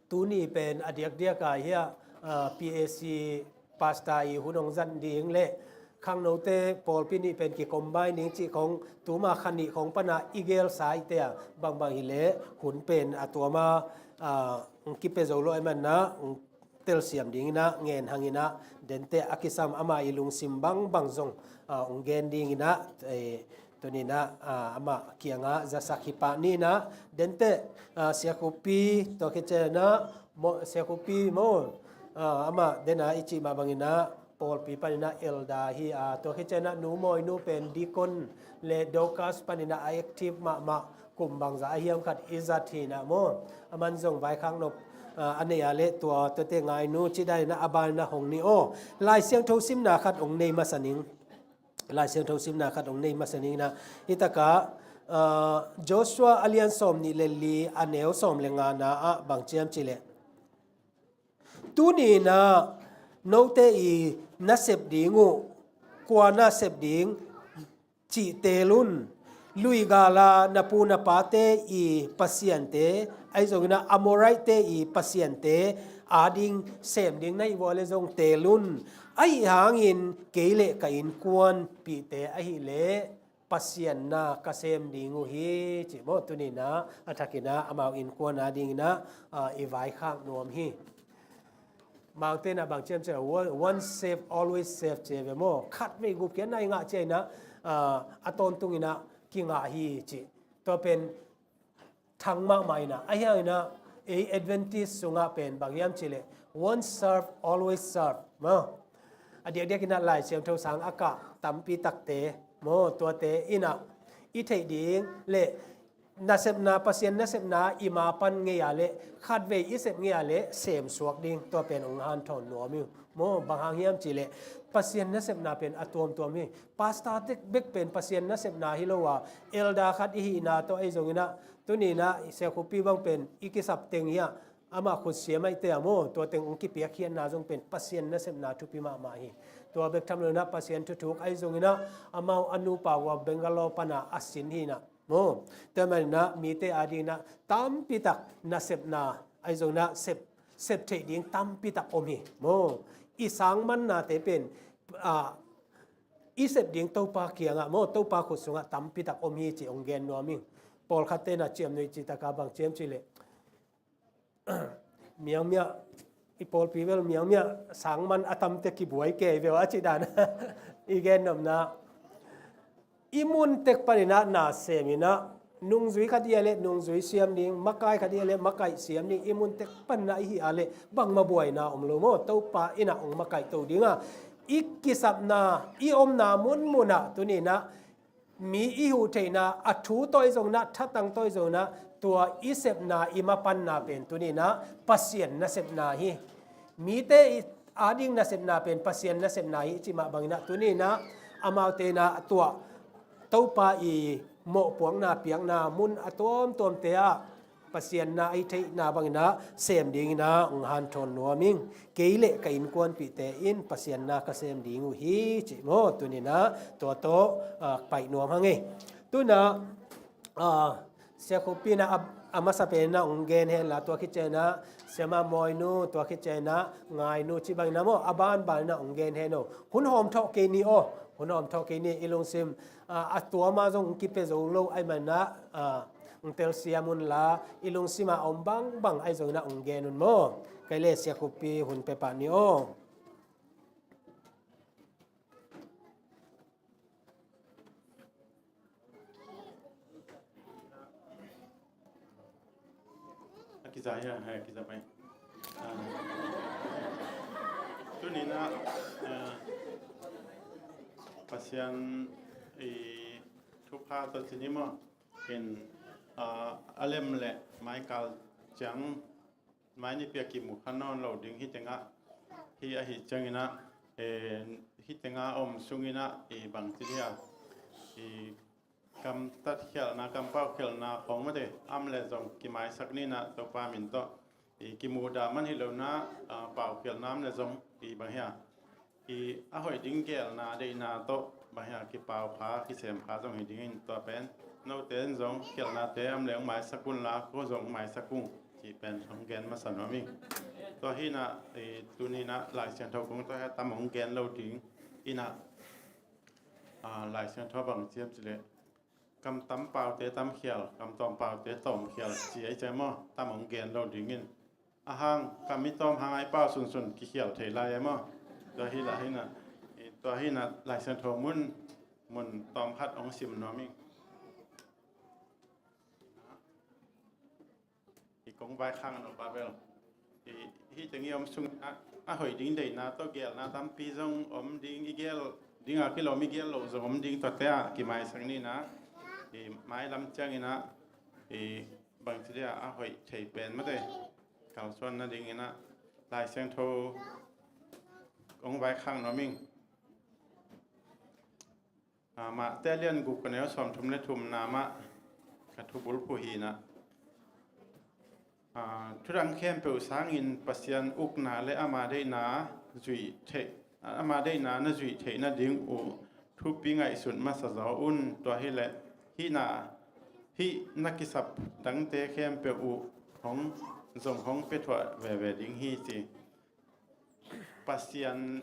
tuni pen a diakdiak a hi a, ah, P A C pastor i hun ong zat ding le khangnote pawlpi nih pen kicombine ding cih khong, tuma kha nih khong pan a i gelsa i te a, bangbang hi le hun pen a tuam ah, ah, ong kipia zo lo ahih manah, ong telsiam ding inah, ngen hang inah, dente a kisam amah i lungsim bangbang zong, ah, ong gen ding inah, eh, tuni inah, ah, amah kiangah zasak hi pah ni inah, dente, ah, Sia Khup Pi, tua khit ciang inah, maw, Sia Khup Pi maw, ah, amah den a i cih mah bang inah, pawlpi pan inah elder hi a, tua khit ciang inah Nu Mawi Nu pen deacon le Dorcas pan inah a active mahmah, kum bangzah a hiam khat i zat hi inah maw. Aman zong vaikhak nop, ah, a nei a le tua, tuate Ngainu cih dan inah a ban inah hong ni aw. Lai Siangtho simna khat ong nei masa ning. Lai Siangtho simna khat ong nei masa ning inah. Hih takah, ah, Joshua a lian sawm nih le li a neu sawm le ngana ah bang ci hiam cih leh, tuni inah note i nasep ding uh, kua nasep ding cih teel un. Luigala na pu na pate i pasiante, ahi zong inah Amorite te i pasiante a ding sem ding na hih vua le zong teel un. Ahi hangin kei le ka innkuanpihte ahih leh Pasian na ka sem ding uh hi, cih maw. Tuni inah a thak inah amau innkuan a ding inah, ah, i vaikhak nuam hi. Mangte inah bang ci hiam cih leh, one, once saved, always saved ci ve maw. Khatvei gupkhiatna i ngah ciang inah, ah, a tawntung inah kingah hi cih. Tua pen thang mahmah inah, ahi hang inah, ei Adventist sungah pen bang hiam cih leh, once serve, always serve maw. A diakdiak inah Lai Siangtho sang a kah tampi takte maw, tuate inah i theih ding le nasepna, Pasian nasepna i ma pan ngei a le, khatvei i sep ngei a le, sem suak ding, tua pen ong hanthawn nuam hi uh maw. Bang hang hiam cih leh, Pasian nasepna pen a tuamtuam hi. Pastor tek bek pen Pasian nasepna hi lo a, elder khat i hihna tawh ahi zong inah, tuni inah Sia Khup Pi bang pen i kisap teng hi a, amah khut siam ahih teh a maw, tua teng ong kipiakkhiatna zong pen Pasian nasepna thupi mahmah hi. Tua bek tham lo inah Pasian thuthuk ahi zong inah, amau a nupa uh a Bangalore pan a a sin hi inah maw. Tua man inah mite a ding inah tampi tak nasepna ahi zong inah sep, sep theih ding tampi tak om hi maw. I sang mannate pen, ah, i sep ding Topa kiangah maw, Topa khut sungah tampi tak om hi ci hong gen nuam ing. Pawlkhatte na ciamnuih cih taka bang ciam cih leh, miangmiah, i pawlpi bel miangmiah sang man a tamte kibuai kei ve uh a cih dan i gen nopna. I mun tek paninah na sem inah, nungzui khat i hih leh nungzui siam ding, makai khat i hih leh makai siam ding, i mun tek paninah i hih a leh bangmah buaina om lo maw. Topa inah hong makaihto dinga, i kisapna, i omna munmunah tuninah mi i huh theihna, a thu tawh i zongnah, thatang tawh i zongnah, tua i sepna, i mapanna pen tuninah Pasian nasepna hi. Mite i ading nasepna pen Pasian nasepna hi cih mah banginah tuninah amaute inah a tuah Topa i mawhpuakna piakna mun a tuamtuamte ah Pasian na a hih theihna banginah sem dinginah hong hanthawn nuam ing. Kei le ka innkuanpihte in Pasian na ka sem ding uh hi cih maw, tuninah tua tawh, ah, paih nuam hang ei. Tunah, ah, Sia Khup inah a, a masa peninah hong gen henla, tua khit cianginah Sia Mah Mawi nu, tua khit cianginah Ngai nu cih banginah maw, a banbaninah hong gen hen o. Hun hawm thawh kei ni aw, hun hawm thawh kei ni, i lungsim, ah, a tuama zong hong kipia zo lo ahih maninah, ah, hong telsiam unla, i lungsimah a om bangbang ahi zonginah hong gen un maw. Kei le Sia Khup pi hun pia pah ni aw. A kiza hia, a kiza pai. Ah, tuninah, ah, Pasian i thupha tawh ci ni maw. In, ah, a lem le maikal ciang mai nipi a kimu kha nawn lo ding hi tengah, hi ahi cianginah, eh, hi tengah om sunginah i bangci dia, i gamtat khialhna, gampau khialhna khawng mate am le zong kimaisak ninah Topa min tawh i kimuhdah man hi lonah, ah, pau khialhna am le zong i bang hia, i a hoih ding gelna deihna tawh bang hia kipau kha, kisem kha zong hi dingin tua pen note in zong khialhnate am le hong maisak unla, ko zong hong maisak ung cih pen hong gen masa nuam ing. Tua hinah, i tuninah Lai Siangtho kong tawh hia tam hong gen lo ding inah, ah, Lai Siangtho bang ciam cih leh kam tam paute tam khial, kam tawm paute tawm khial ci ei ciang maw, tam hong gen lo dingin. A hang kam i tawm hang a i pau sunsun kikhial thei lai e maw. Tua hi lah hinah, tua hinah Lai Siangtho mun, mun tawm khat hong sim nuam ing. I kong vaikhak nop a bel, i hih teng i om sung a, a hoih ding deihna tawh gelna tampi zong om ding, i gel ding a kilawm i gel loh zong om ding, tuate ah kimaisak ninah, i mailam cianginah, i bangci dia a hoih thei pen mate kalsuan nadinginah Lai Siangtho kong vaikhak nuam ing. Ah, Mate lian guk a neu sawmthum le thumna mah ka thubulphuh hinah. Ah, thudang khempeuh sangin Pasian ukna le ama deihna zuih theih, ama deihna na zuih theih nading uh thupi ngaihsut masa zaw un. Tua hileh hihna, hih na kisap dangte khempeuh uh hong, zong hong piathuah veve ding hi ci. Pasian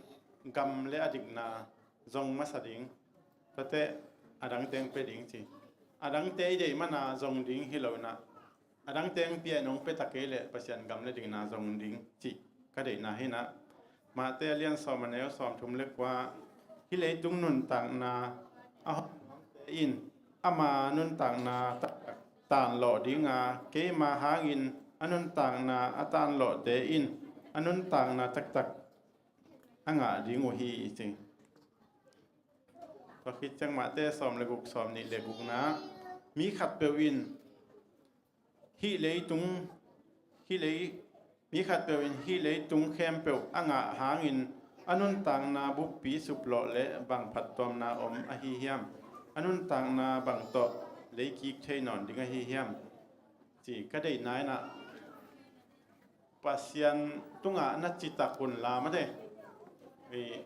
gam le a dikna zong masa ding, tuate a dangteng pia ding ci. A dangte i deih mana zong ding hi lo inah, a dangteng pia in hong pia ta kei leh Pasian gam le dikna zong ding cih ka deihna hinah. Mate a lian sawm a neu sawmthum le kua, hih leitung nuntakna a hawmte in ama nuntakna taktak tanlawh dinga, keima hangin a nuntakna a tanlawhte in a nuntakna taktak a ngah ding uh hi, i ci. Tua khit ciang Mate sawm le guk, sawm nih le gukna, mi khatpeuh in hih leitung, hih lei, mi khatpeuh in hih leitung khempeuh a ngah hangin a nuntakna buppi suplawh le bang phattuamna om ahi hiam? A nuntakna bang tawh leikik thei nawn ding ahi hiam? Ci ka deihna inah Pasian tungah na citak unla mate. Eh,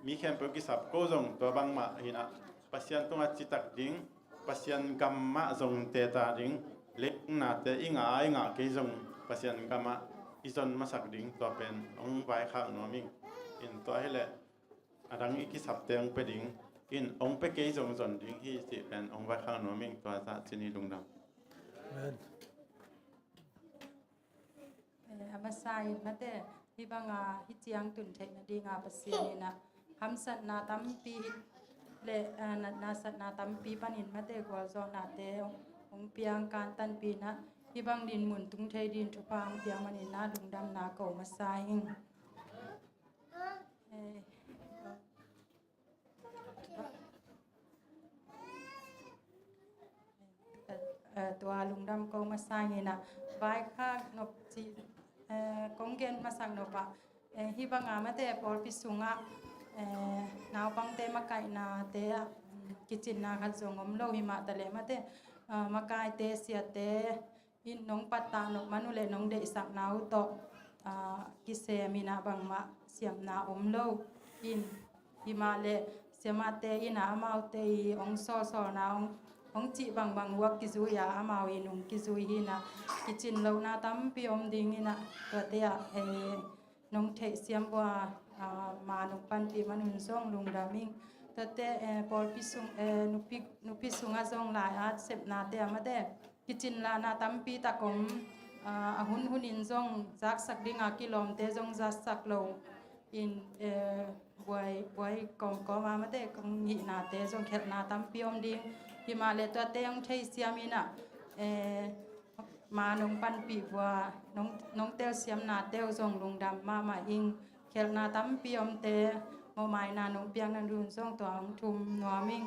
mi khempeuh kisap ko zong tua bangmah hinah Pasian tungah citak ding, Pasian gam mah zong teta ding, leitung nate i ngah a i ngah kei zong Pasian gam ah i zon masak ding tua pen hong vaikhak nuam ing. In tua hileh a dang i kisapte hong pia ding in, hong pia kei zong zon ding hi cih pen hong vaikhak nuam ing. Tua zah cin hi. Lungdam. Amen. Eh, a masa in mate, hih banga hih ciang tun theih nadinga Pasian in ah hamsatna tampi le, eh, natna satna tampi panin mate, gualzawhnate hong, hong piang, kantanpih in ah hih bang dinmun tung thei din thupha hong piang manin ah lungdamna ko masa ing. Eh, eh, tua lungdam ko masa ing in ah, vaikhak nop cih, eh, kong gen masak nop ah, eh, hih banga mate pawlpi sungah, eh, naupangte makaihnate ah, mm, kicinna khat zong om lo hi mah taleh mate, eh, makaite siate in nong pattah nop man uh leh nong deihsakna uh tawh, ah, kisem in ah bangmah siamna om lo. In, hi mah leh siamahte in ah amaute i hong sawlsawlna hong, hong cih bangbang uh a kizui a, amau in hong kizui hi in ah, kicin lohna tampi om ding in ah, tuate ah, eh, nong theihsiam uh a, ah, ma nong panpih man un zong lungdam ing. Tuate, eh, pawlpi sung, eh, nupi, nupi sungah zong lai-at sepnate ah mate, kicin lahna tampi tak om, ah, a hunhun in zong zaksak dinga kilawmte zong zaksak lo in, eh, buai, buai kawmkawm a mate kong hihnate zong khelhna tampi om ding. Hi mah leh tuate hong theisiam in ah, eh, ma nong panpih uh a, nong, nong telsiamnate uh zong lungdam mahmah ing. Khelhna tampi omte, mawhmaina nong piakna ding un zong tua hong thum nuam ing.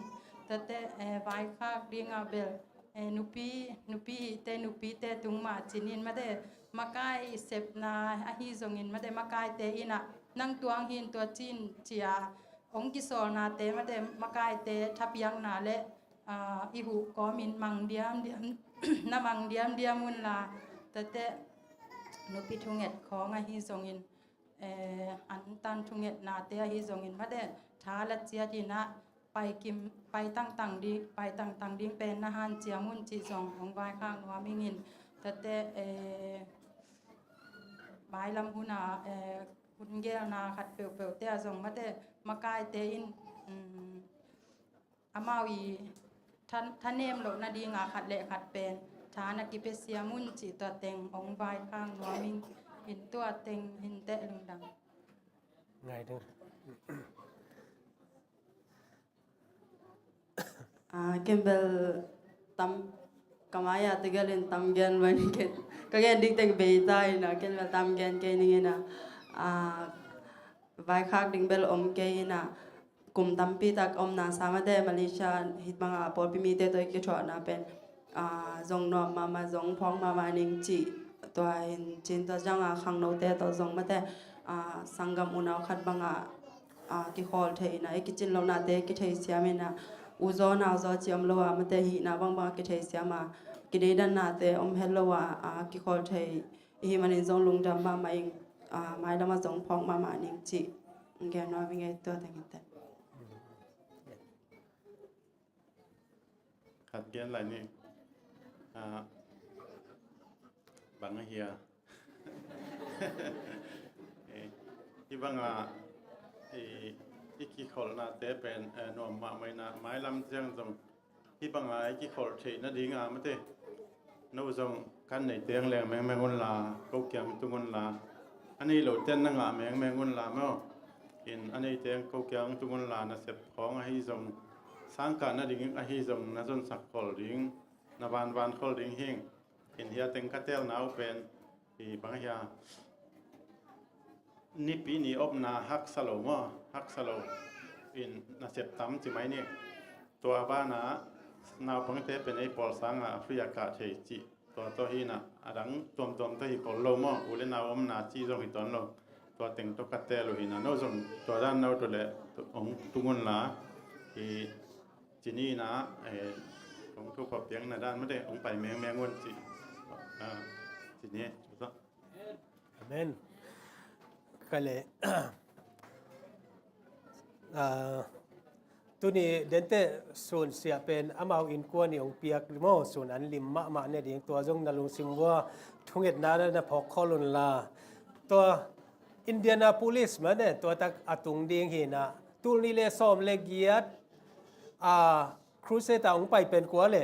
Tuate, eh, vaikhak dingah bel, eh, nupi, nupi ihte, nupite tung mah cin in mate, makai sepna ahi zongin mate, makaite in ah nang tuang hi in tua cin ci-a hong kisawlnate mate, makaite thapiakna le, ah, i huh kawmin mang diamdiam, na mang diamdiam unla, tuate nupi thunget khawng ahi zongin, eh, antan thungetnate ahi zongin mate, tha la ciat in ah pai kim, pai tangtang ding, pai tangtang ding pen na hanciam un cih zong hong vaikhak nuam ing in. Tuate, eh, mailam hun a, eh, hun gelna khat peuhpeuhte ah zong mate, makaite in, mm, amau i tha, thanem loh nadinga khat le khat pen tha na kipia siam un cih tua teng hong vaikhak nuam ing. In tua teng hi inteh, lungdam. Ngai ding. Ah, ken bel tam, ka mai-ah tegel in tam gen mah ing, ken ka gen ding teng bei ta in ah, ken bel tam gen kei ning in ah. Ah, vaikhak ding bel om kei in ah, kum tampi tak omna sa mate, Malaysia hih banga pawlpi mite tawh i kithuahna pen, ah, zong nuam mahmah, zong phawk mahmah ning cih, tua in cin tua cianga khangnote tawh zong mate, ah, sanggam unau khat banga, ah, kikhawl thei in ah, i kicin lohnate kitheisiam in ah, u zaw nau zaw ci om lo a mate, hihna bangbang a kitheisiam a, kideidannate om het lo a, ah, kikhawl thei i hih manin zong lungdam mahmah ing, ah, mailam ah zong phawk mahmah ning cih gen nuam ing ei, tua teng hi inteh. Khat gen lai ni. Ah, bang a hia. Eh, hih banga, eh, i kikholhnate pen, eh, nuam mahmah in ah, mailam ciang zong hih banga i kikholh theih nadinga mate, no zong kan neite hong leng mengmeng unla, ko kiang tung unla, a nei lote na ngah mengmeng unla maw. In a neite hong ko kiang tung unla, nasep khawng ahi zong, sangkah nading ahi zong, na zonsak khol ding, na vanvan khol ding hing. In hia teng ka telna uh pen, i bang hia, nipi ni opna haksa lo maw, haksa lo. In nasep tam ci mai ni. Tua bana naupangte pen ei pawl sanga a free a kah thei cih. Tua tawh hi in ah, a dang tuamtuam tawh hi khol lo maw, u le nau omna cih zong hi tuan lo. Tua teng tawh ka tel uh hi in ah, no zong tua dan no tawh le hong tung unla, i ci ni in ah, eh, kong thupha piakna dan mate, hong pai mengmeng un cih. Ah, ci ni. Amen. Ka le, ah, Tuni dente sun sia pen amau innkuan i hong piak maw, sun an lim mahmah ne ding, tua zong na lungsim vua thungetna na phawk khol un la. Tua Indianapolis mah ne, tua tak a tung ding hi na, tul nih le sawm le giat a crusade a hong pai pen kua le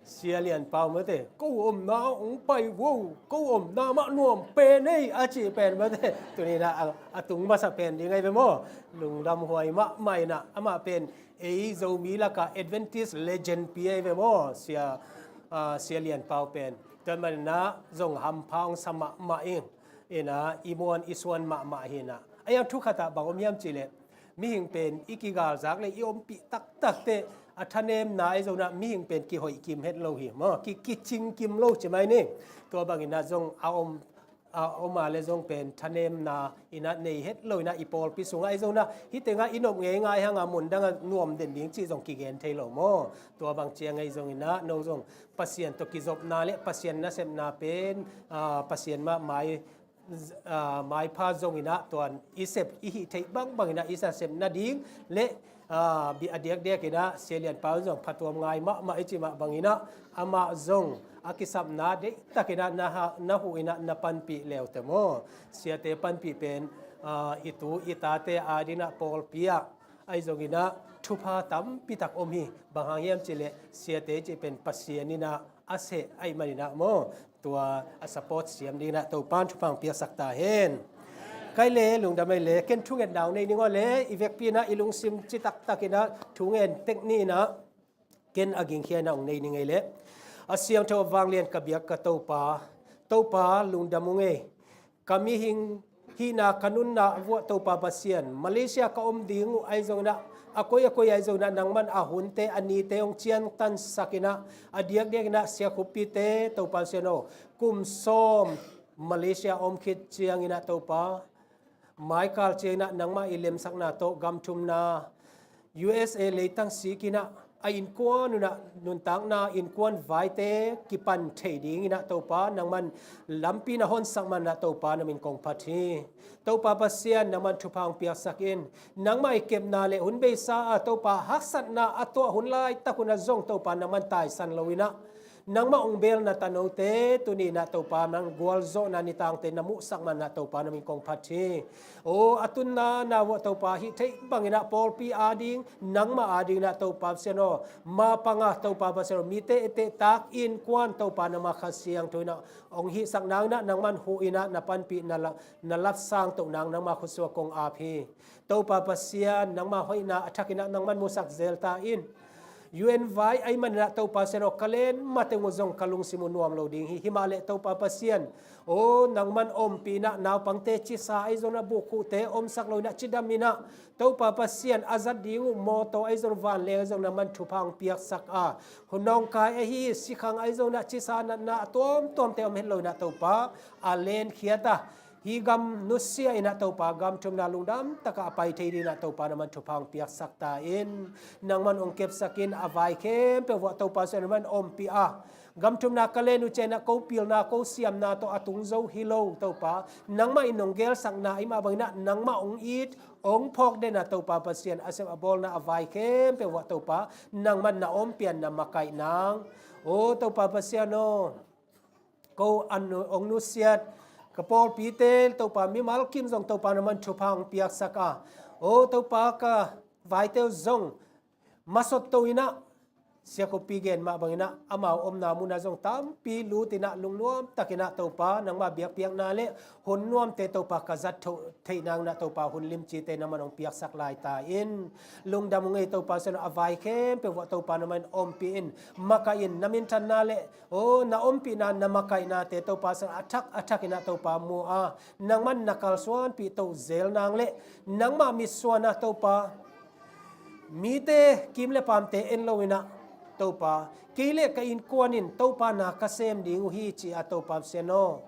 Sia Lian Pau mate, ko omna hong pai vo, ko omna mah nuam pen ei a cih pen mate. Tuni na a, a tung masa pen ding ai ve maw. Lungdam huai mahmah ina, amah pen ei Zomi laka Adventist legend pi ai ve maw. Sia, ah, Sia Lian Pau pen. Tua manina zong hampha hong sa mahmah ing. Ina i muan i suan mahmah hi na. A yang thu khatah bang om hiam cih leh, mihing pen i kigalzak le i ompih taktakte a thanemna ahi zongin ah mihing pen kihoih kim het lo hi maw, ki, kicing kim lo ci mai ni. Tua bangin ah zong a om, a om a le zong pen thanemna in ah nei het lo in ah i pawlpi sungah ahi zongin ah hih tengah i nop ngeingai hang a mun dangah nuam den ding cih zong kigen thei lo maw. Tua bang ciang ahi zongin ah no zong Pasian tawh kizopna le Pasian nasepna pen, ah, Pasian mah mai ah, maipha zongin ah tuan i sep i hih theih bangbangin ah i sa sep nading le, ah, bia a diakdiakin ah Sia Lian Pau zong phatuam ngai mahmah i cih mah bangin ah amah zong a kisapna deihtakin ah na ha, na huh in ah na panpih leute maw. Siate panpih pen, ah, i tu i tate adingin ah pawlpi ah ahi zongin ah thupha tampi tak om hi. Bang hang hiam cih leh siate cih pen Pasian in ah a seh ahih manin ah maw. Tua a support siam dingin ah Topan thupha hong piaksak ta hen. Kai le lungdam ai le, ken thungetna hong nei ning aw le, i vekpi in ah i lungsim ci taktakin ah thungen tek ni in ah ken a gingkhia in ah hong nei ning ai le. A siangtho a vanglian ka biak ka Topa, Topa lungdam ung ei. Ka mihing hihna ka nunna vuah Topa Pasian, Malaysia ka om ding uh ahi zongin ah a koi a koi ahi zongin ah nangman a hunte a nite hong ciangtansak in ah a diakdiakin ah siakhuppite Topa Pasian aw, kum sawm Malaysia om khit ciangin ah Topa, maikal ciangin ah nangmah i lemsakna tawh gam thumna U S A leitang sikin ah a innkuan un ah nuntakna innkuan vaite kipan thei dingin ah Topa nangman lampi na honsak man ah Topa na min kong phat hi. Topa Pasian nangman thupha hong piaksak in, nangmah i kepna le hun beisa ah Topa haksatna a tuah hun laitak hun ah zong Topa nangman taisan lo in ah nangmah hong belna tanote tuni in ah Topa nang gualzawhna nitangte na muhsak man ah Topa na min kong phat hi. Aw, a tunna na vuah Topa hih theih bangin ah pawlpi ading, nangmah adingin ah Topa Pasian aw, mapang ah Topa Pasian aw, mite etteh tak innkuan Topa nangmah Kha Siangtho in ah hong hihsak nangin ah nangman huh in ah na panpih na la, na lapsang toh nang nangmah khutsuak kong ap hi. Topa Pasian nangmah hoihna a thakin ah nangman musak zel ta in. U N vai ahih manin ah Topa Pasian aw, ka len mateng uh zong ka lungsim uh nuam lo ding hi. Himahleh Topa Pasian aw, nangman ompih in ah naupangte cisa ahi zongin ah bukkhuhte omsak lo in ah cidam in ah Topa Pasian a zat ding uh mawtaw ahi zong vanleng ahi zong nangman thupha hong piaksak a, hun nawngkai ahi sikhang ahi zongin ah cisa natna a tuamtuamte om het lo in ah Topa a lenkhiat a hih gam nusia in ah Topa gam thumna lungdam takah a pai thei dingin ah Topa nangman thupha hong piaksak ta in. Nangman hong kepsak in a vai khempeuh vuah Topa Pasian nangman ompih a, gam thumna ka len uh ciangin ah ko pilna ko siamna tawh a tung zo hi lo Topa, nangmah in hong gelsakna ahih mah bangin ah nangmah hong it hong phawk den ah Topa Pasian a sep a bawlna a vai khempeuh vuah Topa nangman na ompih a na makaih nang. Aw Topa Pasian aw, ko an hong nusiat ka pawlpite Topa mimal kim zong Topa nangman thupha hong piaksak a, aw Topa ka vaite uh zong masot to in ah siakhuppih gen mah bangin ah amau omna mun ah zong tampi lut in ah lungnuam takin ah Topa nangmah biakpiakna le hun nuamte Topa ka zat thoh theih nangin ah Topa hun limcite nangman hong piaksak lai ta in. Lungdam ung ei Topa Pasian aw, a vai khempeuh vuah Topa nangman ompih in, makaih in, na minthanna le aw na ompihna na makaihnate Topa Pasian aw, a thak a thakin ah Topa mu a, nangman na kalsuanpih to zel nang le nangmah mitsuan ah Topa mite kim le pamte en lo in ah Topa, kei le ka innkuan in Topa na ka sem ding uh hi ci a Topa Pasian aw,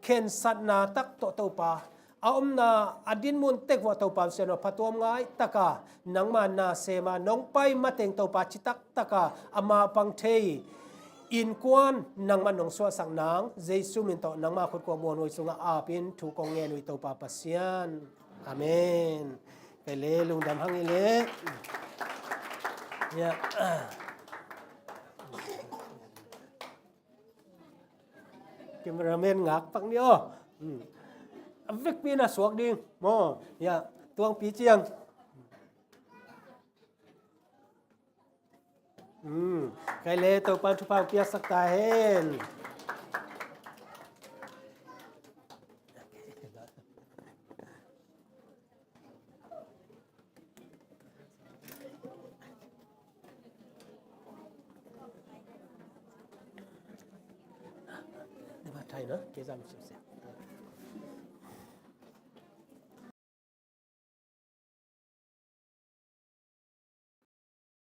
khensatna tak tawh Topa a omna a dinmun tek vuah Topa Pasian aw, phatuam ngai taka nangma na sem a nong pai mateng Topa citak taka a mapang thei innkuan nangman nong suahsak nang Jesu min tawh nangma khut kua muanhuai sungah ap in thu kong ngen uh hi Topa Pasian. Amen. Kei le lungdam hang i le. Ya. Cameraman ngak pak ni aw. Hmm. A vekpi na suak ding maw. Ya, tuangpi ciang. Hmm. Kei le Topa'n thupha piaksak ta hen. Ni ba thai na, ke zam sim sim.